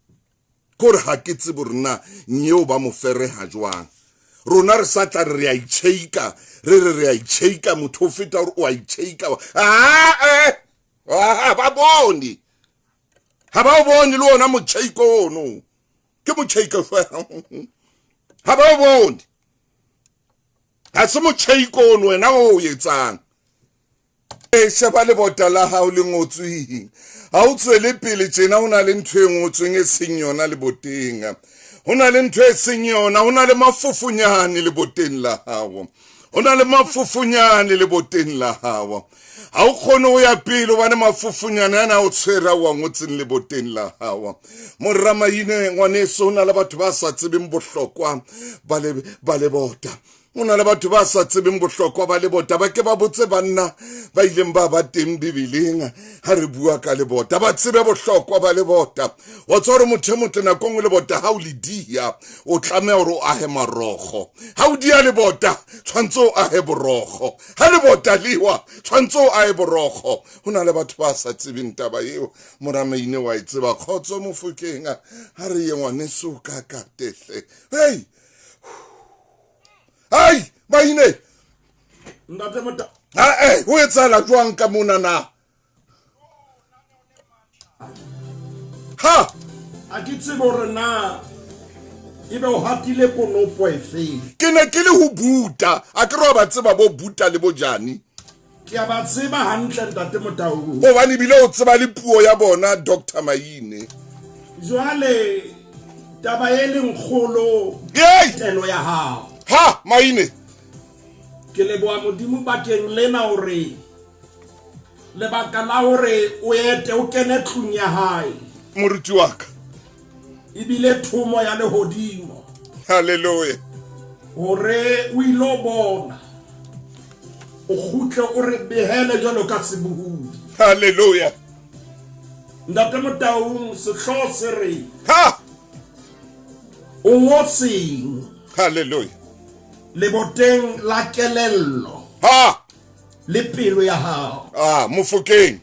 B: kore ha ke tsebe hore na nyeo ba mo fereha jwang. Rona re sa tla re a itjheika, re re re a itjheika, motho o feta hore o a itjheika. Ah, ba bone, ha ba o bone le ona motjheiko ono, ke motjheiko fela, ha ba o bone, ha se motjheiko ono wena o etsang. E sheba lebota la hao le ngotsweng, ha o tswele pele tjena, ho na le ntho e ngotsweng e seng yona leboteng, ho na le ntho e seng yona, ho na le mafufunyane leboteng la hao, ho na le mafufunyane leboteng la hao. Ha o kgone ho ya pele hobane mafufunyane ana o tshwere wa ngotseng leboteng la hao. Moramaine ngwaneso, ho na le batho ba sa tsebeng bohlokwa ba lebota, ho na le batho ba sa tsebeng bohlokwa ba lebota. Ba ke ba botse banna ba ileng ba ba teng Bibeleng ha re bua ka lebota, ba tsebe bohlokwa ba lebota. Wa tswa hore motho e motle nako nngwe lebota ha o le dia, o tlameha hore o ahe marokgo. Ha o dia lebota tshwantse o ahe borokgo, ha lebota lewa tshwantse o ahe borokgo. Ho na le batho ba sa tsebeng taba eo. Moramaine wa e tseba. Kgotso Mofokeng, ha re ye ngwaneso ka katehle. Hey! Ai, Maine.
A: Ntate Mota.
B: Ha ho etsahala jwang ka mona na? Ha!
A: A ke tsebe hore na ebe o hatile konopo efe.
B: Ke ne ke le ho buta, a ke re wa ba tseba bo buta le bo jani.
A: Ke a ba tseba hantle ntate Motau.
B: Hobane ebile o tseba le puo ya bona Dr. Maine.
A: Jwale taba e leng kgolo telo ya hao.
B: Ha Maine.
A: Ke leboha Modimo bakeng lena hore lebaka la hore o ete o kene tlung ya hae.
B: Moruti wa ka.
A: Ebile thomo ya lehodimo.
B: Hallelujah.
A: Hore o ilo bona, o kgutle o re behele jwalo ka sebohodi.
B: Hallelujah.
A: Ntate Motaung, sehlooho se re
B: ha
A: o ngotseng.
B: Hallelujah.
A: Leboteng la kelello.
B: Ha
A: le pelo ya hao.
B: Ah, Mofokeng.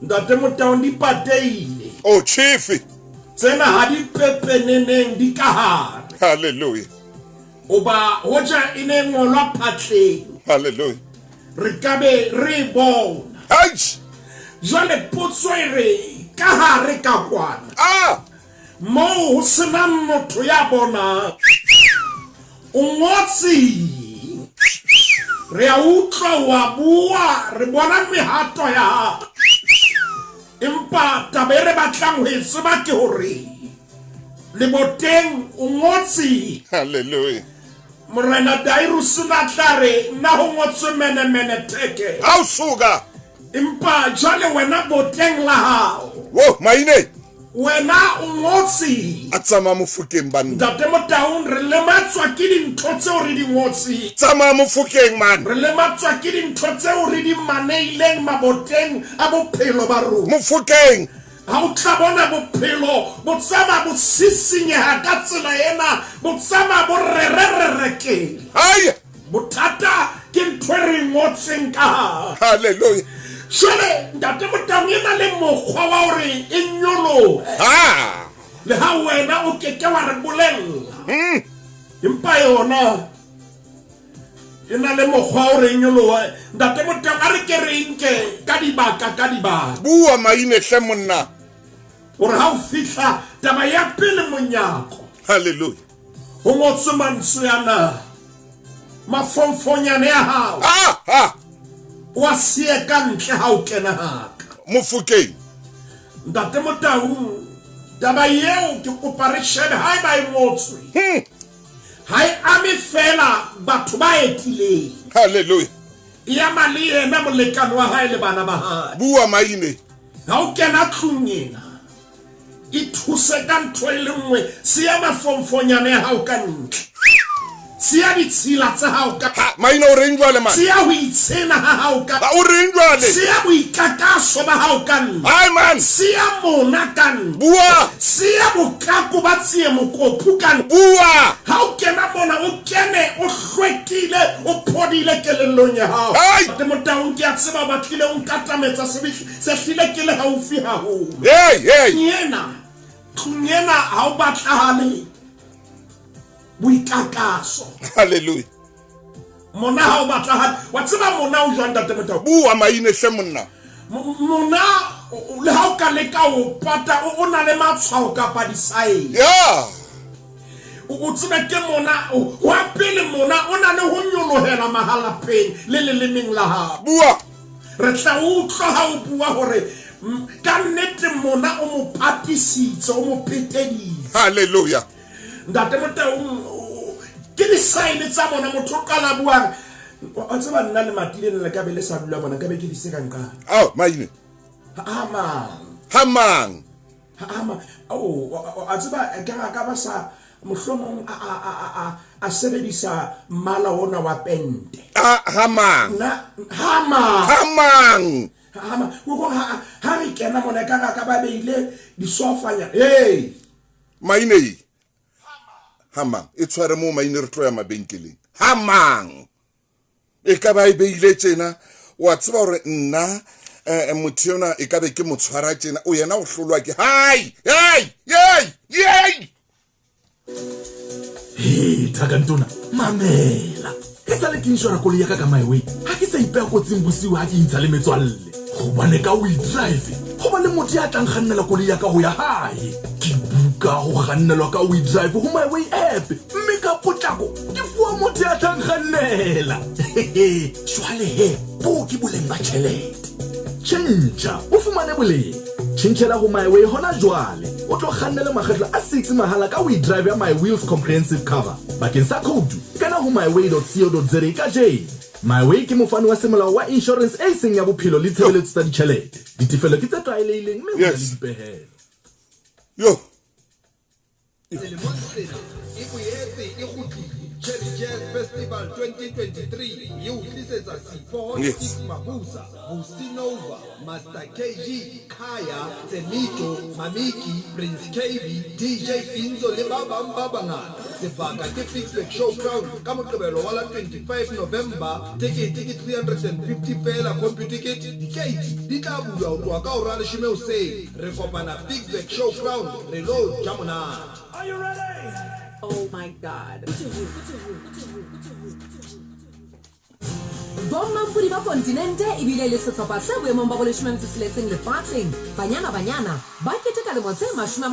A: Ntate Motaung di pateile.
B: Oh chief.
A: Tsena ha di pepeneneng di ka hare.
B: Hallelujah.
A: Oba hoja e ne ngolwa phatleng.
B: Hallelujah.
A: Re ka be re bona.
B: Eish.
A: Jwale potso e re ka hare ka kwana.
B: Ah.
A: Moo ho senang motho ya bonang. O ngotse. Re a utlwa wa bua, re bona mehato ya hao. Empa taba e re batlang ho e tseba ke hore leboteng o ngotse.
B: Hallelujah.
A: Morena Darius o na tla re nna ho ngotswe mene mene theke.
B: Ha o suka.
A: Empa jwale wena boteng la hao.
B: Wo maine.
A: Wena o ngotse.
B: A tsamaya mofokeng banna.
A: Ntate Motaung re lematswa ke dintho tseo re di ngotseng.
B: Tsamaya mofokeng man.
A: Re lematswa ke dintho tseo re di maneileng maboteng a bophelo ba rona.
B: Mofokeng.
A: Ha o tla bona bophelo bo tsamaya bo sisinyeha ka tsela ena, bo tsamaya bo rerererekela.
B: Hai.
A: Bothata ke ntho e re ngotseng ka hare.
B: Hallelujah.
A: Jwale Ntate Motaung e na le mokgwa wa hore e nyolohe.
B: Ha.
A: Le ha wena o keke wa re bolella. Empa yona e na le mokgwa o re nyolohe. Ntate Motaung a re ke re nke ka dibaka ka dibaka.
B: Bua maine hle monna.
A: Hore ha o fihla taba ya pele monyako.
B: Hallelujah.
A: Ho ngotswe mantswe ana. Mafonfonyane ya hao.
B: Ah ha.
A: Wa siye ka ntle ha o kena haka.
B: Mofokeng.
A: Ntate Motaung taba eo ke kopa re shebe ha eba e ngotswe. Ha e ame fela batho ba etileng.
B: Hallelujah.
A: E ama le yena molekane wa hae le bana ba hae.
B: Bua maine.
A: Ha o kena tlung ena, e thuse ka ntho e le nngwe, siya mafonfonyane ya hao ka ntle. Siya ditshila tsa hao ka.
B: Ha maine o reng jwale man?
A: Siya ho itshena ha hao ka.
B: Ba o reng jwale?
A: Siya boikakaso ba hao ka ntle.
B: Hai man.
A: Siya mona ka ntle.
B: Bua.
A: Siya bokako ba tsie mokopu ka ntle.
B: Bua.
A: Ha o kena mona o kene o hlwekile o phodile kelellong ya hao.
B: Hai.
A: Ntate Motaung ke a tseba ba tlile o nkatametsa se hlile ke le haufi haholo.
B: Hey hey.
A: Yena tlung ena ha o batlahale boikakaso.
B: Hallelujah.
A: Mona ha o batlahale wa tseba mona o jwang Ntate Motaung?
B: Bua maine hle monna.
A: Mona le ha o ka leka o pata o na le matshwao kapa disaene.
B: Yeah.
A: O tsebe ke mona wa pele mona o na le ho nyolohela mahalapeng le lelemeng la hao.
B: Bua.
A: Re tla utlwa ha o bua hore ka nnete mona o mo patisitse o mo peteditse.
B: Hallelujah.
A: Ntate Motaung ke disaene tsa bona motho o qala buang. O tseba nna le matile le ka be le sa dula bona ka be ke di se ka nqala.
B: Ao maine.
A: Ha mang.
B: Ha mang.
A: Ha mang. O a tseba ka ba sa mohlomong a sebedisa mmala ona wa pente.
B: Ha mang.
A: Nna ha mang.
B: Ha mang.
A: Ha mang. Go ha re kena mona ka ba beile disofanya. Hey.
B: Maine. Hamang e tshware mo maine re tlo ya mabenkeleng. Hamang e ka ba e beile tjena wa tseba hore nna motho yona e ka be ke mo tshwara tjena o yena o hlolwa ke hai hey hey hey.
N: Hey thakantona mamela e sale ke inshora koloi ya ka ka My Way ha ke sa ipeha kotsing bosiu ha ke intsha le metswalle gobane ka we drive go ba le motho ya tlang kgannela koloi ya ka ho ya hae. Ke buka ho kgannelwa ka we drive ho My Way app mme ka potlako ke fuwa motho ya tlang kgannela. Jwale he bo ke boleng ba tjhelete. Tjhentjha o fumane boleng. Tjhentjhela ho My Way hona jwale o tlo kgannela makgetlo a 6 mahala ka we drive ya My Wheels comprehensive cover. Bakeng sa code kana ho myway.co.za kajeno. My Way ke mofani wa semolao wa insurance e seng ya bophelo le tshebeletso tsa ditjhelete. Ditefello ke tse tlwaelehileng mme ho na le dipehelo.
B: Yo.
I: Cherry Jazz Festival 2023 e o tlisetsa Sipho
B: Yes.
I: Steve Mabuza, Busi Nova, Master KG, Khaya, Tsemito, Mamiki, Prince KB, DJ Finzo le ba bang ba bangata. Sebaka ke Ficksburg Showground ka Moqebelo wa la 25 November. Tekete ke 350 feela Computicket. Dikeiti di tla bulwa ho tloha ka hora ya leshome hoseng. Re kopana Ficksburg Showground re lo ja monate.
A: Are you ready?
C: Oh my God. Bommampodi ba kontinente ebile e le sehlopha se boemong ba boleshome metso tsheletseng lefatsheng, Banyana Banyana, ba keteka lemo tse 30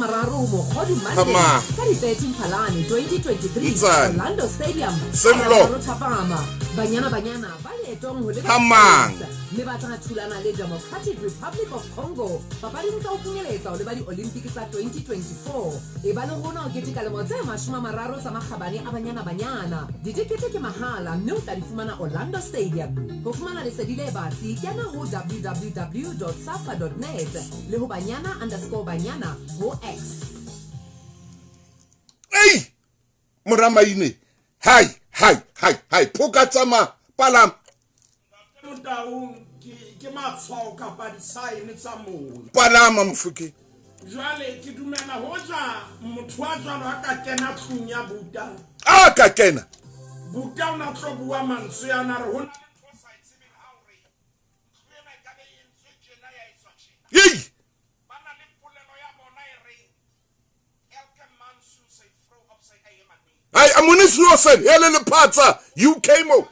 C: Mokgodu Monday
B: Come on.
C: ka di 13 Phalane 2023
B: Ntsane.
C: Orlando Stadium.
B: Sello.
C: Ka thapama. Banyana Banyana ba leetong ho leba
B: Hamang.
C: mme ba tla thulana le Democratic Republic of Congo papading tsa ho phunyeletsa ho leba di-Olympic tsa 2024. E ba le rona ho keteka lemo tse 30 tsa makgabane a Banyana Banyana. Ditekete ke mahala mme o tla di fumana Orlando Stadium. Ho fumana lesedi le batsi, kena ho www.safa.net le ho banyana underscore banyana ho X.
B: Ei! Mora Maine. Hai, hai, hai, hai. Phoka tsamaya, palama.
A: Motaung ke matshwao kapa di-sign tsa mono.
B: Palama Mofokeng.
A: Jwale ke dumela hoja motho wa jwalo a ka kena tlung ya Buta.
B: A ka kena.
A: Buta o na tlo bua mantswe ana re ho na le ntho o sa e tsebeng ha o re ntlo ena e ka be e entswe tjena ya etswa tjena.
B: Yei!
A: Ba na le polelo ya bona e reng elke man soos sy vrou op sy eie manier.
B: Hai, amonisi yosen, hele lephatsa, UK mo.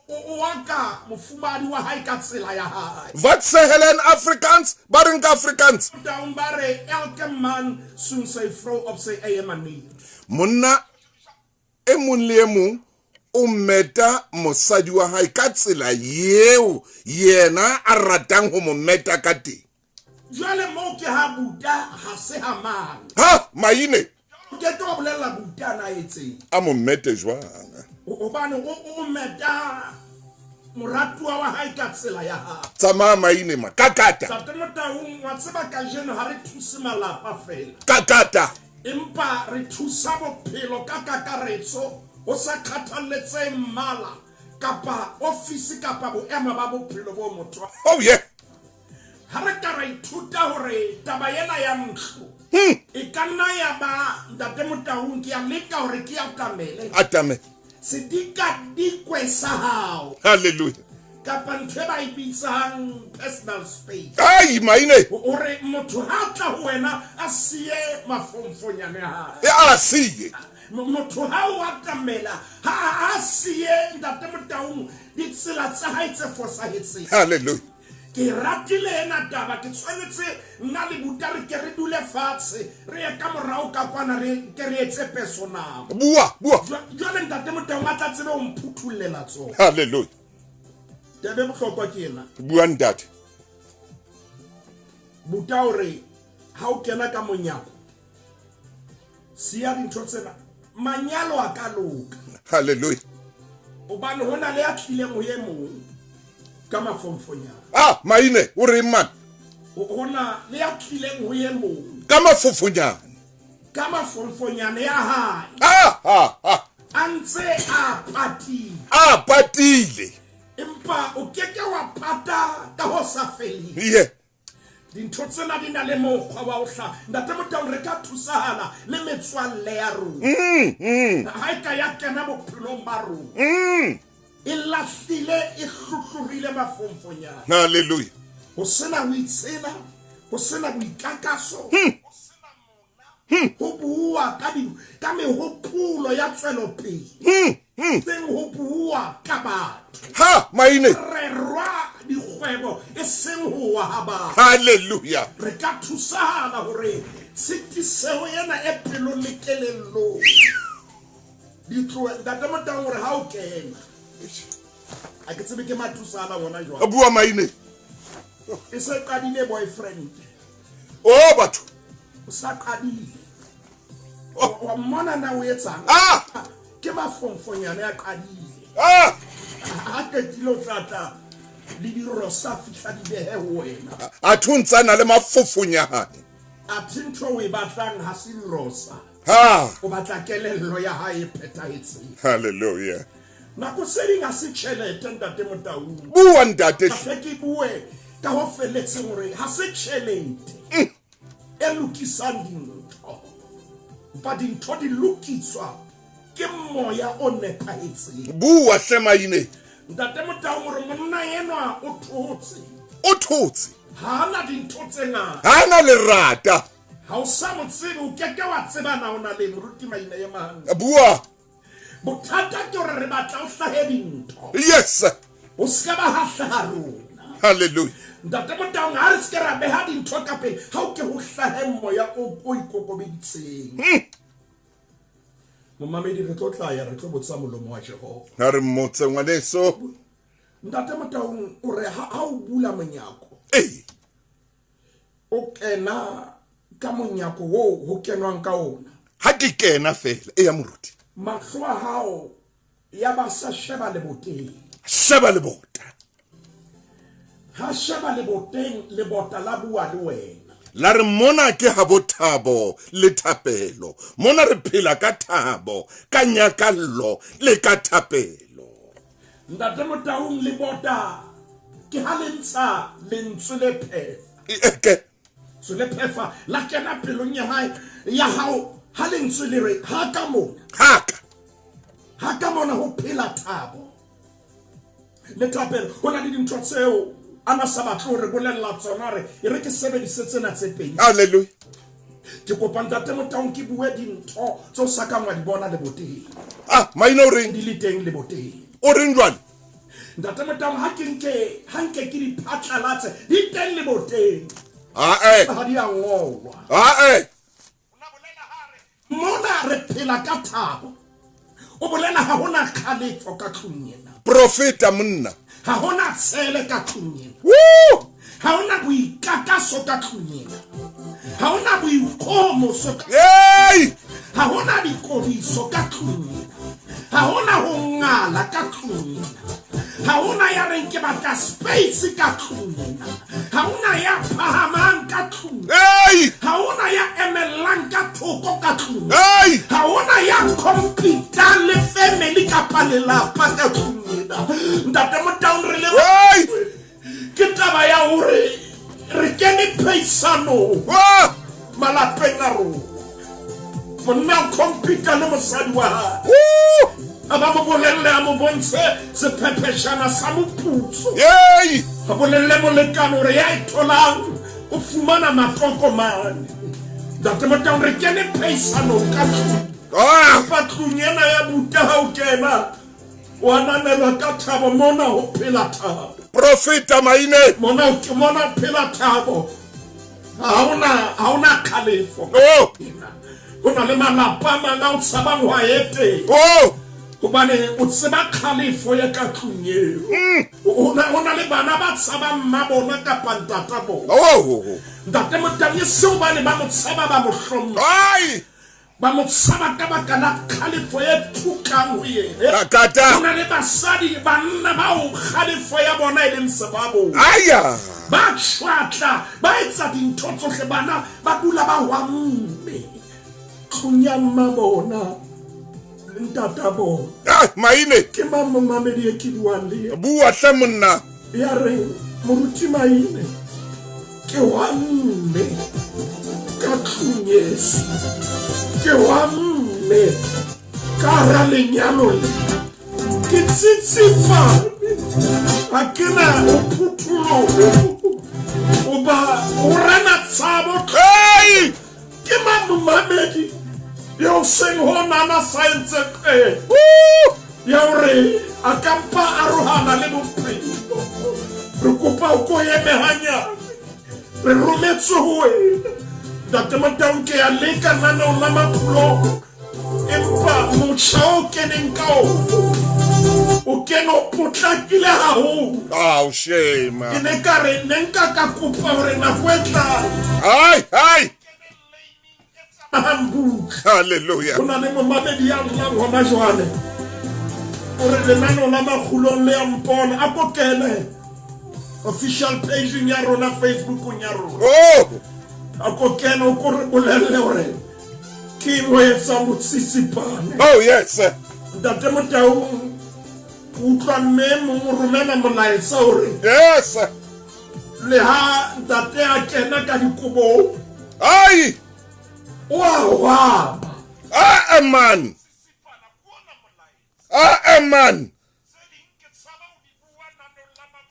A: O wa ka mofumahadi wa hae ka tsela ya hae.
B: Wat sê hulle in Afrikaans? Ba reng ka Afrikaans?
A: Motaung ba re elke man soen sy vrou op sy eie manier.
B: Monna e mong le e mong o meta mosadi wa hae ka tsela yeo yena a ratang ho mo meta ka teng.
A: Jwale moo ke ha Buta ha se ha mang.
B: Ha, Maine.
A: Ke tlo bolella Buta na etseng.
B: A mo mete jwang?
A: Hobane o meta moratuwa wa hae ka tsela ya hae.
B: Tsamaya Maine ma, ka kata.
A: Ntate Motaung, wa tseba kajeno ha re thuse malapa fela.
B: Ka kata.
A: Empa re thusa bophelo ka kakaretso ho sa kgathaletse mmala kapa ofisi kapa boemo ba bophelo bo motho.
B: Oh yeah.
A: Ha re ka ra ithuta hore taba ena ya ntlo e ka nna ya ba Ntate Motaung ke a leka hore ke atamele.
B: Atame.
A: Sedikadikwe sa hao.
B: Hallelujah.
A: Kapa ntho e ba e bitsang personal space.
B: Ai, Maine.
A: Hore motho ha tla ho wena a siye mafomfonyane a hae.
B: E a siye.
A: Motho ha o atamela ha a siye Ntate Motaung ditsela tsa hae tse fosahetseng.
B: Hallelujah.
A: Ke ratile ena taba, ke tshwanetse nna le Buta re ke re dule fatshe, re ye ka morao ka kwana re ke re etse personal.
B: Bua, bua.
A: Jwale Ntate Motaung a tla tsebe ho mphuthollela tsona.
B: Hallelujah.
A: Taba e bohlokwa ke ena.
B: Bua ntate.
A: Buta o re ha o kena ka monyako siya dintho tsena, manyalo a ka loka.
B: Hallelujah.
A: Hobane ho na le ya tlileng ho e mong ka mafomfonyana.
B: Ah, Maine, o reng man?
A: Ho na le ya tlileng ho e mong
B: ka mafofonyana.
A: Ka mafomfonyana ya hae.
B: Ah, ah, ah.
A: A ntse a patile.
B: A patile.
A: Empa o keke wa pata ka ho sa feleng.
B: Yeah.
A: Dintho tsena di na le mokgwa wa ho hlaha. Ntate Motaung re ka thusahala le metswalle ya rona. Ha e ka ya kena bophelong ba rona. E lahlile, e hlohlorile mafomfonyana.
B: Hallelujah.
A: Ho sena ho itshela, ho sena boikakaso, ho bua ka mehopolo ya tswelopele. Seng ho bua ka batho.
B: Ha, Maine.
A: Re rwa dikgwebo e seng ho wa ha batho.
B: Hallelujah.
A: Re ka thusahala hore tshitiseho ena e pelong le kelellong di tlohe. Ntate Motaung hore ha o kena a ke tsebe ke mathusana hona jwale.
B: Bua Maine.
A: E se qadile boyfriend.
B: Oh batho.
A: O sa qadile. Wa mmona na o etsang?
B: Ah!
A: Ke mafomfonyane a qadile.
B: Ah!
A: Ha qetile o tla tla le dirosa fihla di behe ho wena.
B: A thuntsana le mafofonyane.
A: Athe ntho o e batlang ha se dirosa.
B: Ha.
A: O batla kelello ya hae e phethahetseng.
B: Hallelujah.
A: Nako tse ding ha se tjhelete ntate Motaung.
B: Bua ntate.
A: Hle ke bue ka ho felletseng hore ha se tjhelete e lokisang dintho. Empa dintho di lokiswa ke moya o nepahetseng.
B: Bua hle Maine.
A: Ntate Motaung hore monna enwa o thotse.
B: O thotse.
A: Ha ana dintho tse ngata.
B: Ha ana lerata.
A: Ha o sa mo tsebe o keke wa tseba na o na le moruti Maine e mang.
B: Bua.
A: Bothata ke hore re batla o hlahe dintho.
B: Yes.
A: O se ba ha hlaha rona.
B: Hallelujah.
A: Ntate Motaung ha re se ke ra beha dintho ka pele ha o ke ho hlahe moya o ikokobeditseng. Momamedi re tlo tla ya re tlo botsa molomo wa Jehova.
B: Ha re mmotse ngwaneso.
A: Ntate Motaung o re ha o bula monyako.
B: Eh.
A: O kena ka monyako wo ho kenwang ka ona.
B: Ha ke kena fela e ya moruti.
A: Mahlo a hao ya ba sa sheba leboteng.
B: Sheba lebota.
A: Ha sheba leboteng lebota la bua le wena.
B: La re mona ke ha bothabo le thapelo. Mona re phela ka thabo, ka nyakallo le ka thapelo.
A: Ntate Motaung lebota ke ha le ntsha lentswe le phefa.
B: Eke.
A: Lentswe le phefa la kena pelong ya hae ya hao ha lentswe le re ha ka mona.
B: Ha ka.
A: Ha ka mona ho phela thabo. Le thapelo ho na le dintho tseo ana sa batle hore bolella tsona re e re ke sebedise tsena tse pedi.
B: Hallelujah.
A: Ke kopa ntate Motaung ke bue dintho tse o sa kang wa di bona leboteng.
B: Ah, Maine o reng?
A: Di le teng leboteng.
B: O reng jwale?
A: Ntate Motaung ha ke nke ke di phatlalatse di teng leboteng.
B: Ah eh.
A: Ha di a ngolwa.
B: Ah eh.
A: Mona re phela ka thabo. O bolela ha hona kgalefo ka tlung ena.
B: Profeta monna.
A: Ha hona tshele ka tlung ena.
B: Woo!
A: Ha hona boikakaso ka tlung ena. Ha hona boikgohomoso ka.
B: Hey!
A: Ha hona dikodiso ka tlung ena. Ha hona ho ngala ka tlung ena. Ha hona ya reng ke batla space ka tlung ena. Ha hona ya phahamang ka tlung.
B: Hey!
A: Ha hona ya emellang ka thoko ka tlung.
B: Hey!
A: Ha hona ya compete le family kapa lelapa ka tlung ena. Ntate Motaung re le
B: hey!
A: Ke taba ya hore re kene pheisano malapeng a rona. Monna o compete le mosadi wa hae. A ba mo bolelle a mo bontshe sephepheshana sa moputso.
B: Hey!
A: A bolelle molekane hore ya e tholang o fumana matokomane. Ntate Motaung re kene pheisanong ka tlung.
B: Ah!
A: Fa tlung ena ya buta ha o kena o ananelwa ka thabo mona ho phela thabo.
B: Profeta Maine.
A: Mona ke mona phela thabo. Ha hona kgalefo.
B: Oh!
A: Ho na le malapa a mang a o tshabang ho a etela.
B: Oh!
A: Hobane o tseba kgalefo ya ka tlung eo. O na le bana ba tshabang mma bona kapa ntata bona.
B: Oh!
A: Ntate Motaung seo bane ba mo tshaba ba mo hlompha.
B: Ai!
A: Ba mo tshaba ka baka la kgalefo e thukang ho yena.
B: Kakata.
A: Ho na le basadi banna bao kgalefo ya bona e leng sebabo.
B: Aya!
A: Ba tshwatla, ba etsa dintho tsohle bana ba dula ba hwamme. Tlung ya mma bona. Ntata bona.
B: Ah, Maine.
A: Ke mang momamedi e ke buang le yena?
B: Bua hle monna.
A: Ya re moruti Maine ke wa mme ka tlung yeso. Ke wa mme ka hara lenyalo le. Ke tsitsifane. Ha ke na ho phutholoha. Hoba o rena tshabo.
B: Hey!
A: Ke mang momamedi eo seng hona na science e ya hore a ka mpa arohana le bophelo. Re kopa o ko eme hanyane. Re rometswe ho wena. Ntate Motaung ke a leka naneong la Maphulong. Empa motjha o keneng ka o kene o potlakile haholo.
B: Oh, shame.
A: Ke ne ka re ne nka ka kopa hore nako e tlang.
B: Ai, ai.
A: Hallelujah.
B: Hallelujah.
A: Ho na le momamedi ya llang hona jwale. O re lenaneo la Makgulong le ya mpona. A ko kene official page ya rona Facebookong ya rona.
B: Oh!
A: A ko kene o ko re bolelle hore ke eng ho etsang o tsitsipane.
B: Oh yes.
A: Ntate Motaung, ke utlwa mme e mong o romela molaetsa hore
B: Yes.
A: le ha ntate a kena ka dikobong
B: Ai.
A: o a hwaba.
B: Ah man. Ah man.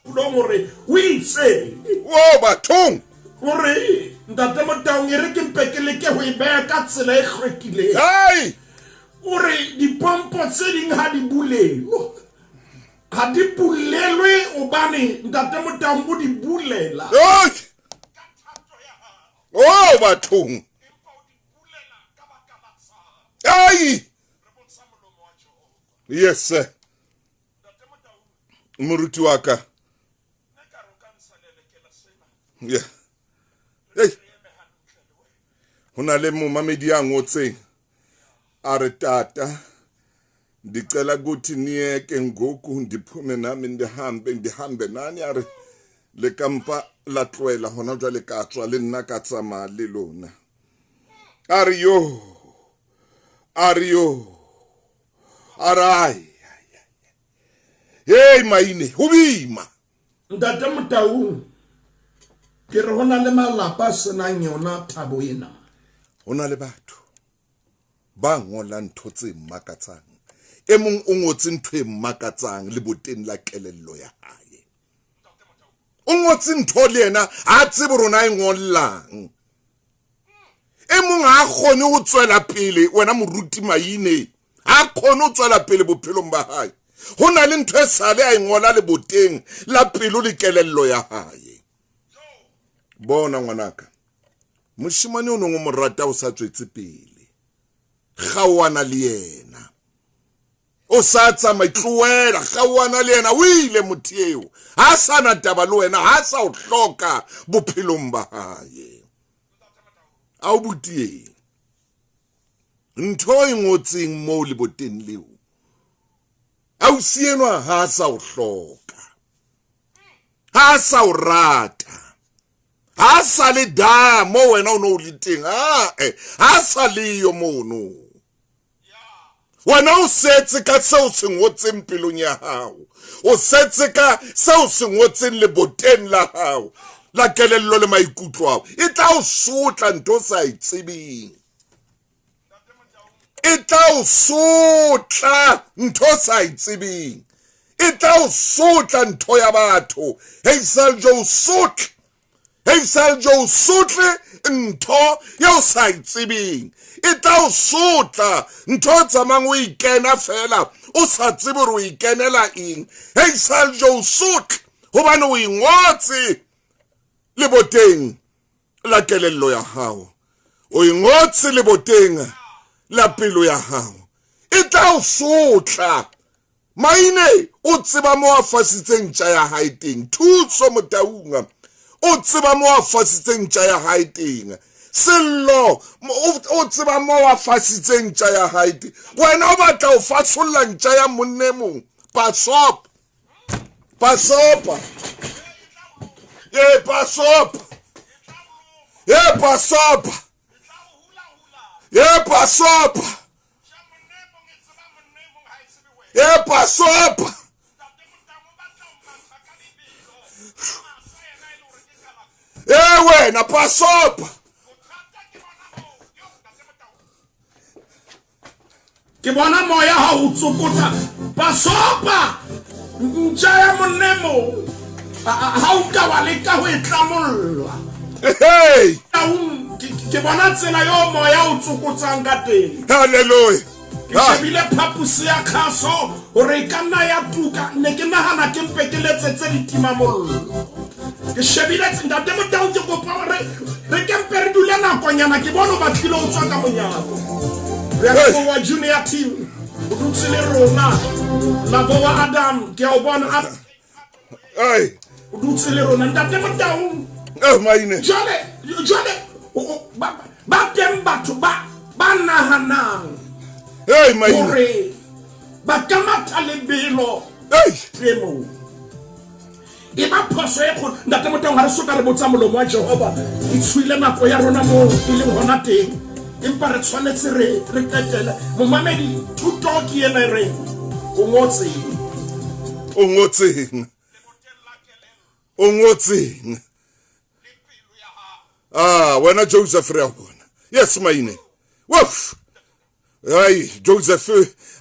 A: Kulong hore o itse.
B: O bathong.
A: Hore ntate Motaung e re ke mpe ke leke ho e beha ka tsela e hlwekileng.
B: Ai.
A: O re dipompo tse ding ha di bulelwe. Ha di bulelwe hobane ntate Motaung o di bulela.
B: Ai. Oh bathong. Ai. Yes sir. Moruti wa ka. Yeah. Hey. Ho na le momamedi ya ngotseng a re tata ndicela ukuthi niyeke ngoku ndiphume nami ndihambe nani a re le kampa la tlohela hona jwale ka tswa le nna ka tsamaya le lona. A re yo, a re yo, a re ai, hey maine ho boima.
A: Ntate Motaung, ke re ho na le malapa a senang yona thabo ena.
B: Ho na le batho ba ngolang ntho tse makatsang. E mong o ngotse ntho e makatsang leboteng la kelello ya hae. O ngotse ntho le yena ha tsebe rona e ngollang. E mong ha kgone ho tswela pele wena moruti Maine, ha kgone ho tswela pele bophelong ba hae. Ho na le ntho e sale a e ngola leboteng la pelo le kelello ya hae. Bona ngwanaka, moshemane o nong o mo rata o sa tswetse pele. Kgaoana le yena. O sa tsamaya tlohela, kgaoana le yena, o ile motho eo. Ha sa na taba le wena, ha sa o hloka bophelong ba hae. A o butieng. Ntho e ngotseng moo leboteng leo. Ausi enwa ha sa o hloka. Ha sa o rata. Ha sa le da mo wena o no o le teng. Ha sa le yo mono. Wena o setse ka seo se ngotseng pelong ya hao. O setse ka seo se ngotseng leboteng la hao. La kelello le maikutlo ao. E tla o sotla ntho sa e tsebeng. E tla o sotla ntho sa e tsebeng. E tla o sotla ntho ya batho. Hazel Joe sotla. Hazel Joe sotle ntho ya o sa e tsebeng. E tla o sotla ntho tsamang o ikena fela o sa tsebe hore o ikenela eng. Hazel Joe sotle hobane o ingotse leboteng la kelello ya hao. O ingotse leboteng la pelo ya hao. E tla o sotla. Maine o tseba mo a fasitseng tja ya hae teng. Thuso Motaung o tseba mo a fasitseng tja ya hae teng. Sello o tseba mo a fasitseng tja ya hae teng. Wena o batla o fasolla ntja ya monne mong. Pasop. Pasopa. Ye pasopa. Ye pasopa. Ye pasopa. Ye pasopa. E wena pasopa.
A: Ke bona moya ha o tsokotsa. Pasopa. Ntja ya monemo. Ha o ka wa leka ho e tlamollwa.
B: Hey.
A: Ke bona tsela yo moya o tsokotsang ka teng.
B: Hallelujah.
A: Ke shebile phaposi ya khaso hore e ka nna ya tuka, ne ke nahana ke mpe ke letsetse ditimamollo. Ke shebile ntate Motaung, ke kopa hore re ke mpe re dule nakonyana, ke bone o batlile o tswa ka monyako. Re a leboha junior team, o dutse le rona. Leboha Adam, ke a o bona.
B: Ai.
A: O dutse le rona ntate Motaung.
B: Oh maine.
A: Jwale ba teng batho ba nahanang.
B: Hey maine.
A: Hore ba ka matha lebelo.
B: Hey.
A: Temo. E ba phoso e kgolo. Ntate Motaung, ha re soka re botsa molomo wa Jehova, e tswile nako ya rona moo e leng hona teng, empa re tshwanetse re qetele. Momamedi, thuto ke ena e reng o ngotseng.
B: O ngotseng. O ngotseng. Ah, wena Joseph re a bona. Yes, maine. Wof. Ai, Joseph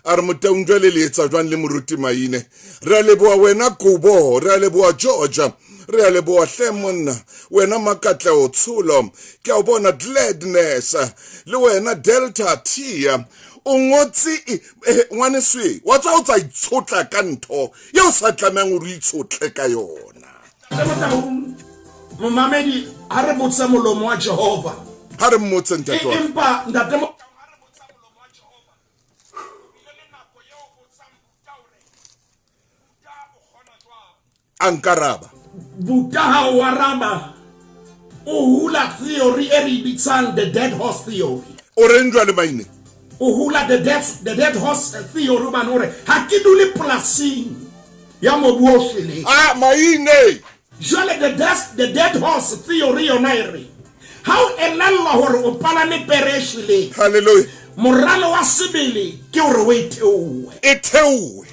B: a re Motaung jwale le etsa jwang le moruti Maine. Re a leboha wena Kobo, re a leboha Georgia, re a leboha hle monna, wena Makatleo Tsholo, ke a o bona Gladness, le wena Delta T. O ngotse ngwaneso, wa tswa o tsa itshotla ka ntho eo sa tlamehang hore o itshotle ka yona.
A: Momamedi, ha re botse molomo wa Jehova.
B: Ha re mmotse ntate wa.
A: Empa ntate
B: Ankaraba.
A: Buta ha o araba, o hula theory e re bitsang the dead horse theory.
B: O reng jwale Maine?
A: O hula the dead horse theory hobane o re ha ke dule polasing ya mobu o shweleng.
B: Ah, Maine.
A: Jwale the dead horse theory yona e re ha o elellwa hore o palame pere e shweleng.
B: Hallelujah.
A: Moralo wa sebele ke hore o e theohe.
B: E theohe.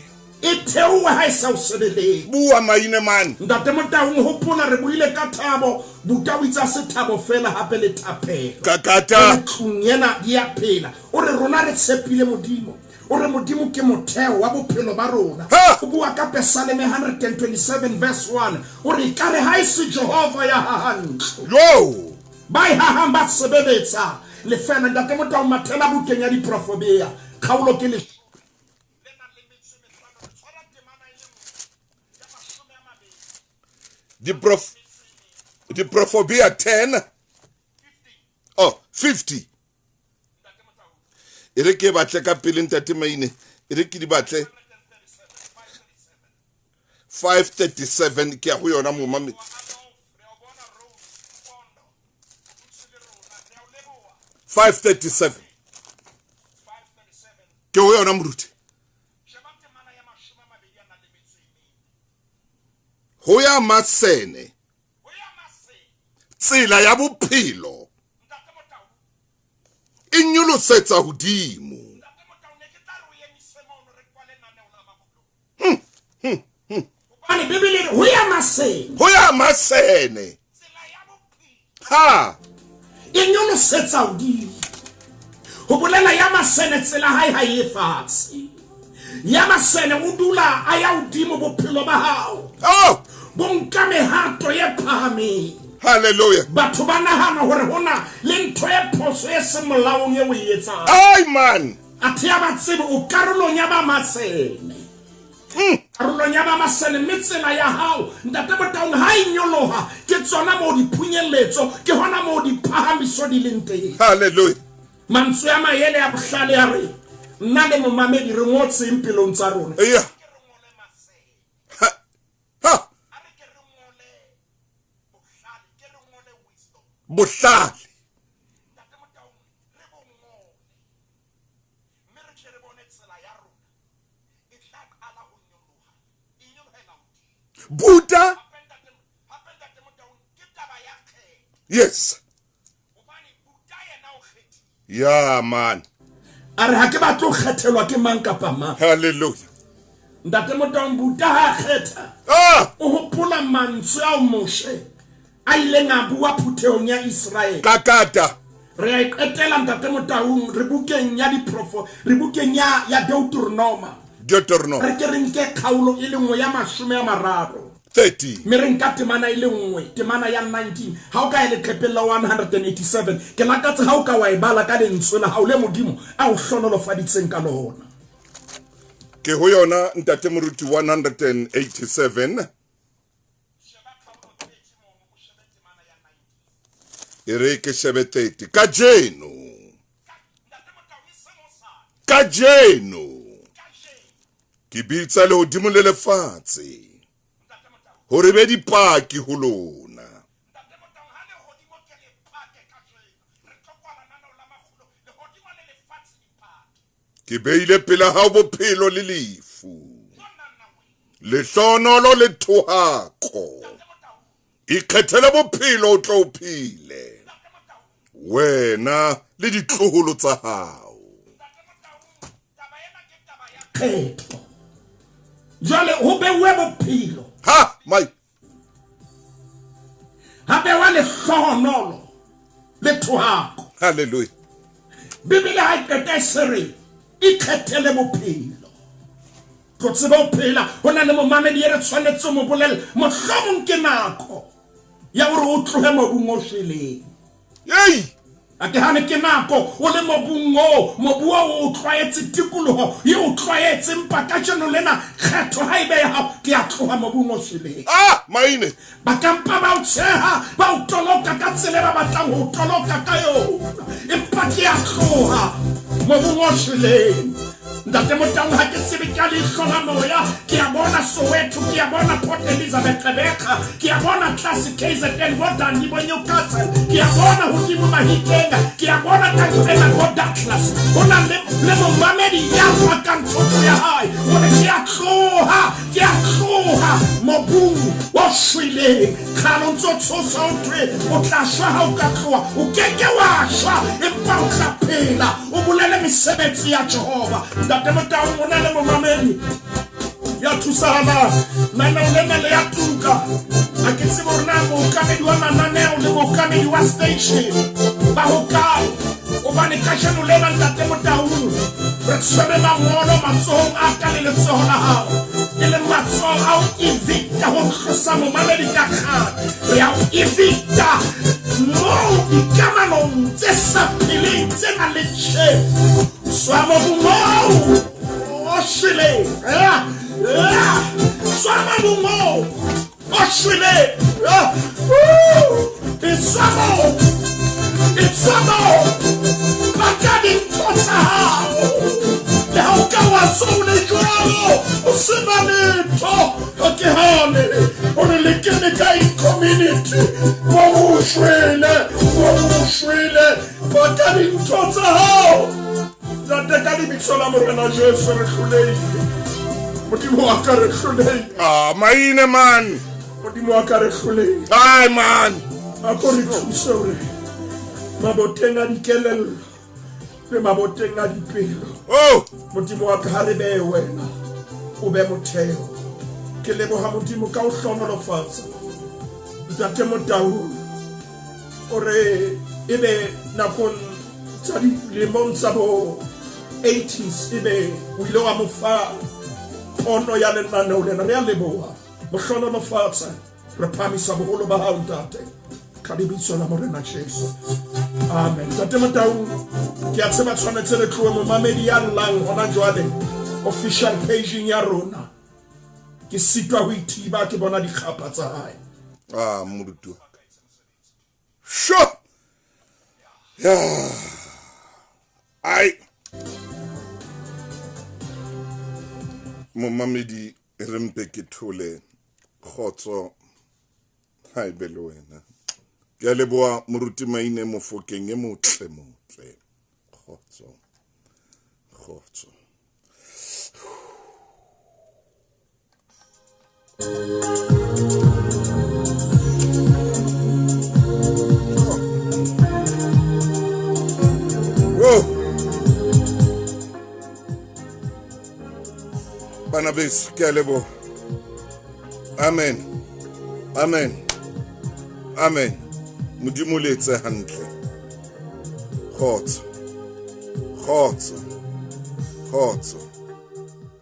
A: E theohe ha e sa o sebeletse.
B: Bua Maine man.
A: Ntate Motaung, hopola re buile ka thabo. Buta o itse se thabo fela hape le thapelo.
B: Kakata.
A: Tlung ena di a phela. O re rona re tshepile Modimo. O re Modimo ke motheo wa bophelo ba rona. O bua ka Psalm 127 verse 1. O re ka re ha e se Jehova ya hahang ntlo.
B: Yo.
A: Ba e hahang ba sebeletsa lefela. Ntate Motaung, mathela bukeng ya Diprofobia. Kgaolo ke le
B: Diprofobia 10 oh 50. E re ke batle ka pele ntate Maine, e re ke di batle 537 ke ya go yona mo mame. 537 ke go yona moruti. Ho ya masene tsela ya bophelo e nyolosetsa hodimo.
A: Hobane Bibele ho ya masene,
B: ho ya masene ha
A: e nyolosetsa hodimo. Ho bolela ya masene tsela hae ha e fatshe. Ya masene o dula a ya hodimo bophelo ba hao.
B: Oh,
A: bo nka mehato e phahameng.
B: Hallelujah.
A: Batho ba nahana hore hona le ntho e phoso e seng molaong e o e etsang.
B: Ai man.
A: Athe ya ba tsebe o karolong ya ba masene. Karolong ya ba masene, mme tsela ya hao ntate Motaung ha e nyoloha ke tsona moo diphunyeletso, ke hona moo diphahamiso di leng teng.
B: Hallelujah.
A: Mantswe a maele a bohlale a re nna le momamedi re ngotseng pelong tsa rona.
B: Yeah. Ha. Bohlale. Buddha. Yes. Yeah, man.
A: A re ha ke batle ho kgethelwa ke mang kapa mang.
B: Hallelujah.
A: Ntate Motaung, Buddha ha kgetha.
B: Ah!
A: O hopola mantswe ao Moshe a ileng a bua phuthehong ya Israele.
B: Kakata.
A: Re a e qetela ntate Motaung, re bukeng ya diprofo, re bukeng ya Deuteronoma.
B: Deuteronoma.
A: Re ke re nke kgaolo e le nngwe ya 30.
B: 30.
A: Mme re nka temana e le nngwe, temana ya 19. Ha o ka ya leqepheng la 187, ke lakatsa ha o ka wa e bala ka lentswe la hao le Modimo a o hlonolofaditseng ka lona.
B: Ke ho yona ntate Moruti 187. E re ke shebe 30. Kajeno. Kajeno. Ke bitsa lehodimo le lefatshe hore be dipaki ho lona. Ke beile pela hao bophelo le lefu, Lehlohonolo le thohako. Ikgethele bophelo o tlo o phele. Wena le ditloholo tsa hao.
A: Kgetho. Jwale ho beuwe bophelo.
B: Ha, mai.
A: Ha bewa lehlohonolo le thohako.
B: Hallelujah.
A: Bibele ha e qeta e se re ikgethele bophelo. Tlo tseba ho phela. Ho na le momamedi e re tshwanetse ho mo bolella. Mohlomong ke nako ya hore o tlohe mobung o shweleng.
B: Yei!
A: A ke hane ke nako o le mobung oo, mobu oo o tlwaetse, tikoloho e o tlwaetse, empa kajeno lena kgetho ha e be ya hao, ke a tloha mobung o shweleng.
B: Ah, maine!
A: Ba ka mpa ba o tsheha, ba o toloka ka tsela e ba batlang ho o toloka ka yona, empa ke a tloha mobung o shweleng. Ntate Motaung, ha ke tsebe ka leihlo la moya, ke a bona Soweto, ke a bona Port Elizabeth, Gqeberha, ke a bona tlase KZN, bo Dundee, bo Newcastle, ke a bona hodimo Mahikeng, ke a bona ka nqena bo Douglas. Ho na le, le momamedi ya pakang thoto ya hae, hore ke a tloha, ke a tloha mobung o shweleng. Kgale o ntso tshosa o thwe o tla shwa ha o ka tloha, o keke wa shwa, empa o tla phela, o bolele mesebetsi ya Jehova. Ntate Motaung, o na le momamedi ya thusahalang. Lenaneo lena le ya tuka. Ha ke tsebe hore na mookamedi wa mananeo le mookamedi wa station ba hokae, hobane kajeno lena Ntate Motaung re tshwere mangolo matsohong a ka le letsoho la hao, e leng matsoho a ho evicta, ho tlosa momamedi ka kgale. Re a o evicta moo dikamanong tse sa pheleng tse nang le tjhefo. Tswa mobung oo o shweleng. Tswa mobung oo o shweleng. Etswa moo, etswa moo, paka dintho tsa hao. Le ha o ka wa tswa o le jwalo, o se na letho. Ha ke hane hore le kene ka community, mo o shwele, mo o shwele. Paka dintho tsa hao. Ntate, ka lebitso la Morena Jesu re hlolehile. Modimo wa ka re hlolehile.
B: Ah, maine man.
A: Modimo wa ka re hlolehile.
B: Ai man.
A: A ko re thuse hore maboteng a dikelello le maboteng a dipelo.
B: Oh!
A: Modimo wa ka ha re behe wena, o be motheo. Ke leboha Modimo ka o hlohonolofatsa. Ntate Motaung, o re ebe nakong tsa dilemong tsa bo 80s ebe o ile wa mo fa pono ya lenaneo lena. Re a leboha. Mo hlohonolofatsa. Re phahamisa boholo ba hao Ntate, ka lebitso la Morena Jesu. Amen. Ntate Motaung, ke a tseba tshwanetse re tlohe. Momamedi ya llang hona jwale official page ya rona, ke sitwa ho ithiba, ke bona dikgapha tsa hae.
B: Ah, moruti wa ka. Sho! Ya. Ai. Momamedi, re mpe ke thole kgotso ha e be le wena. Ke a leboha moruti Maine Mofokeng e motle motle. Kgotso. Kgotso. Whoa. Bana beso, ke a leboha. Amen. Amen. Amen. Modimo le etse hantle. Kgotso. Kgotso. Kgotso.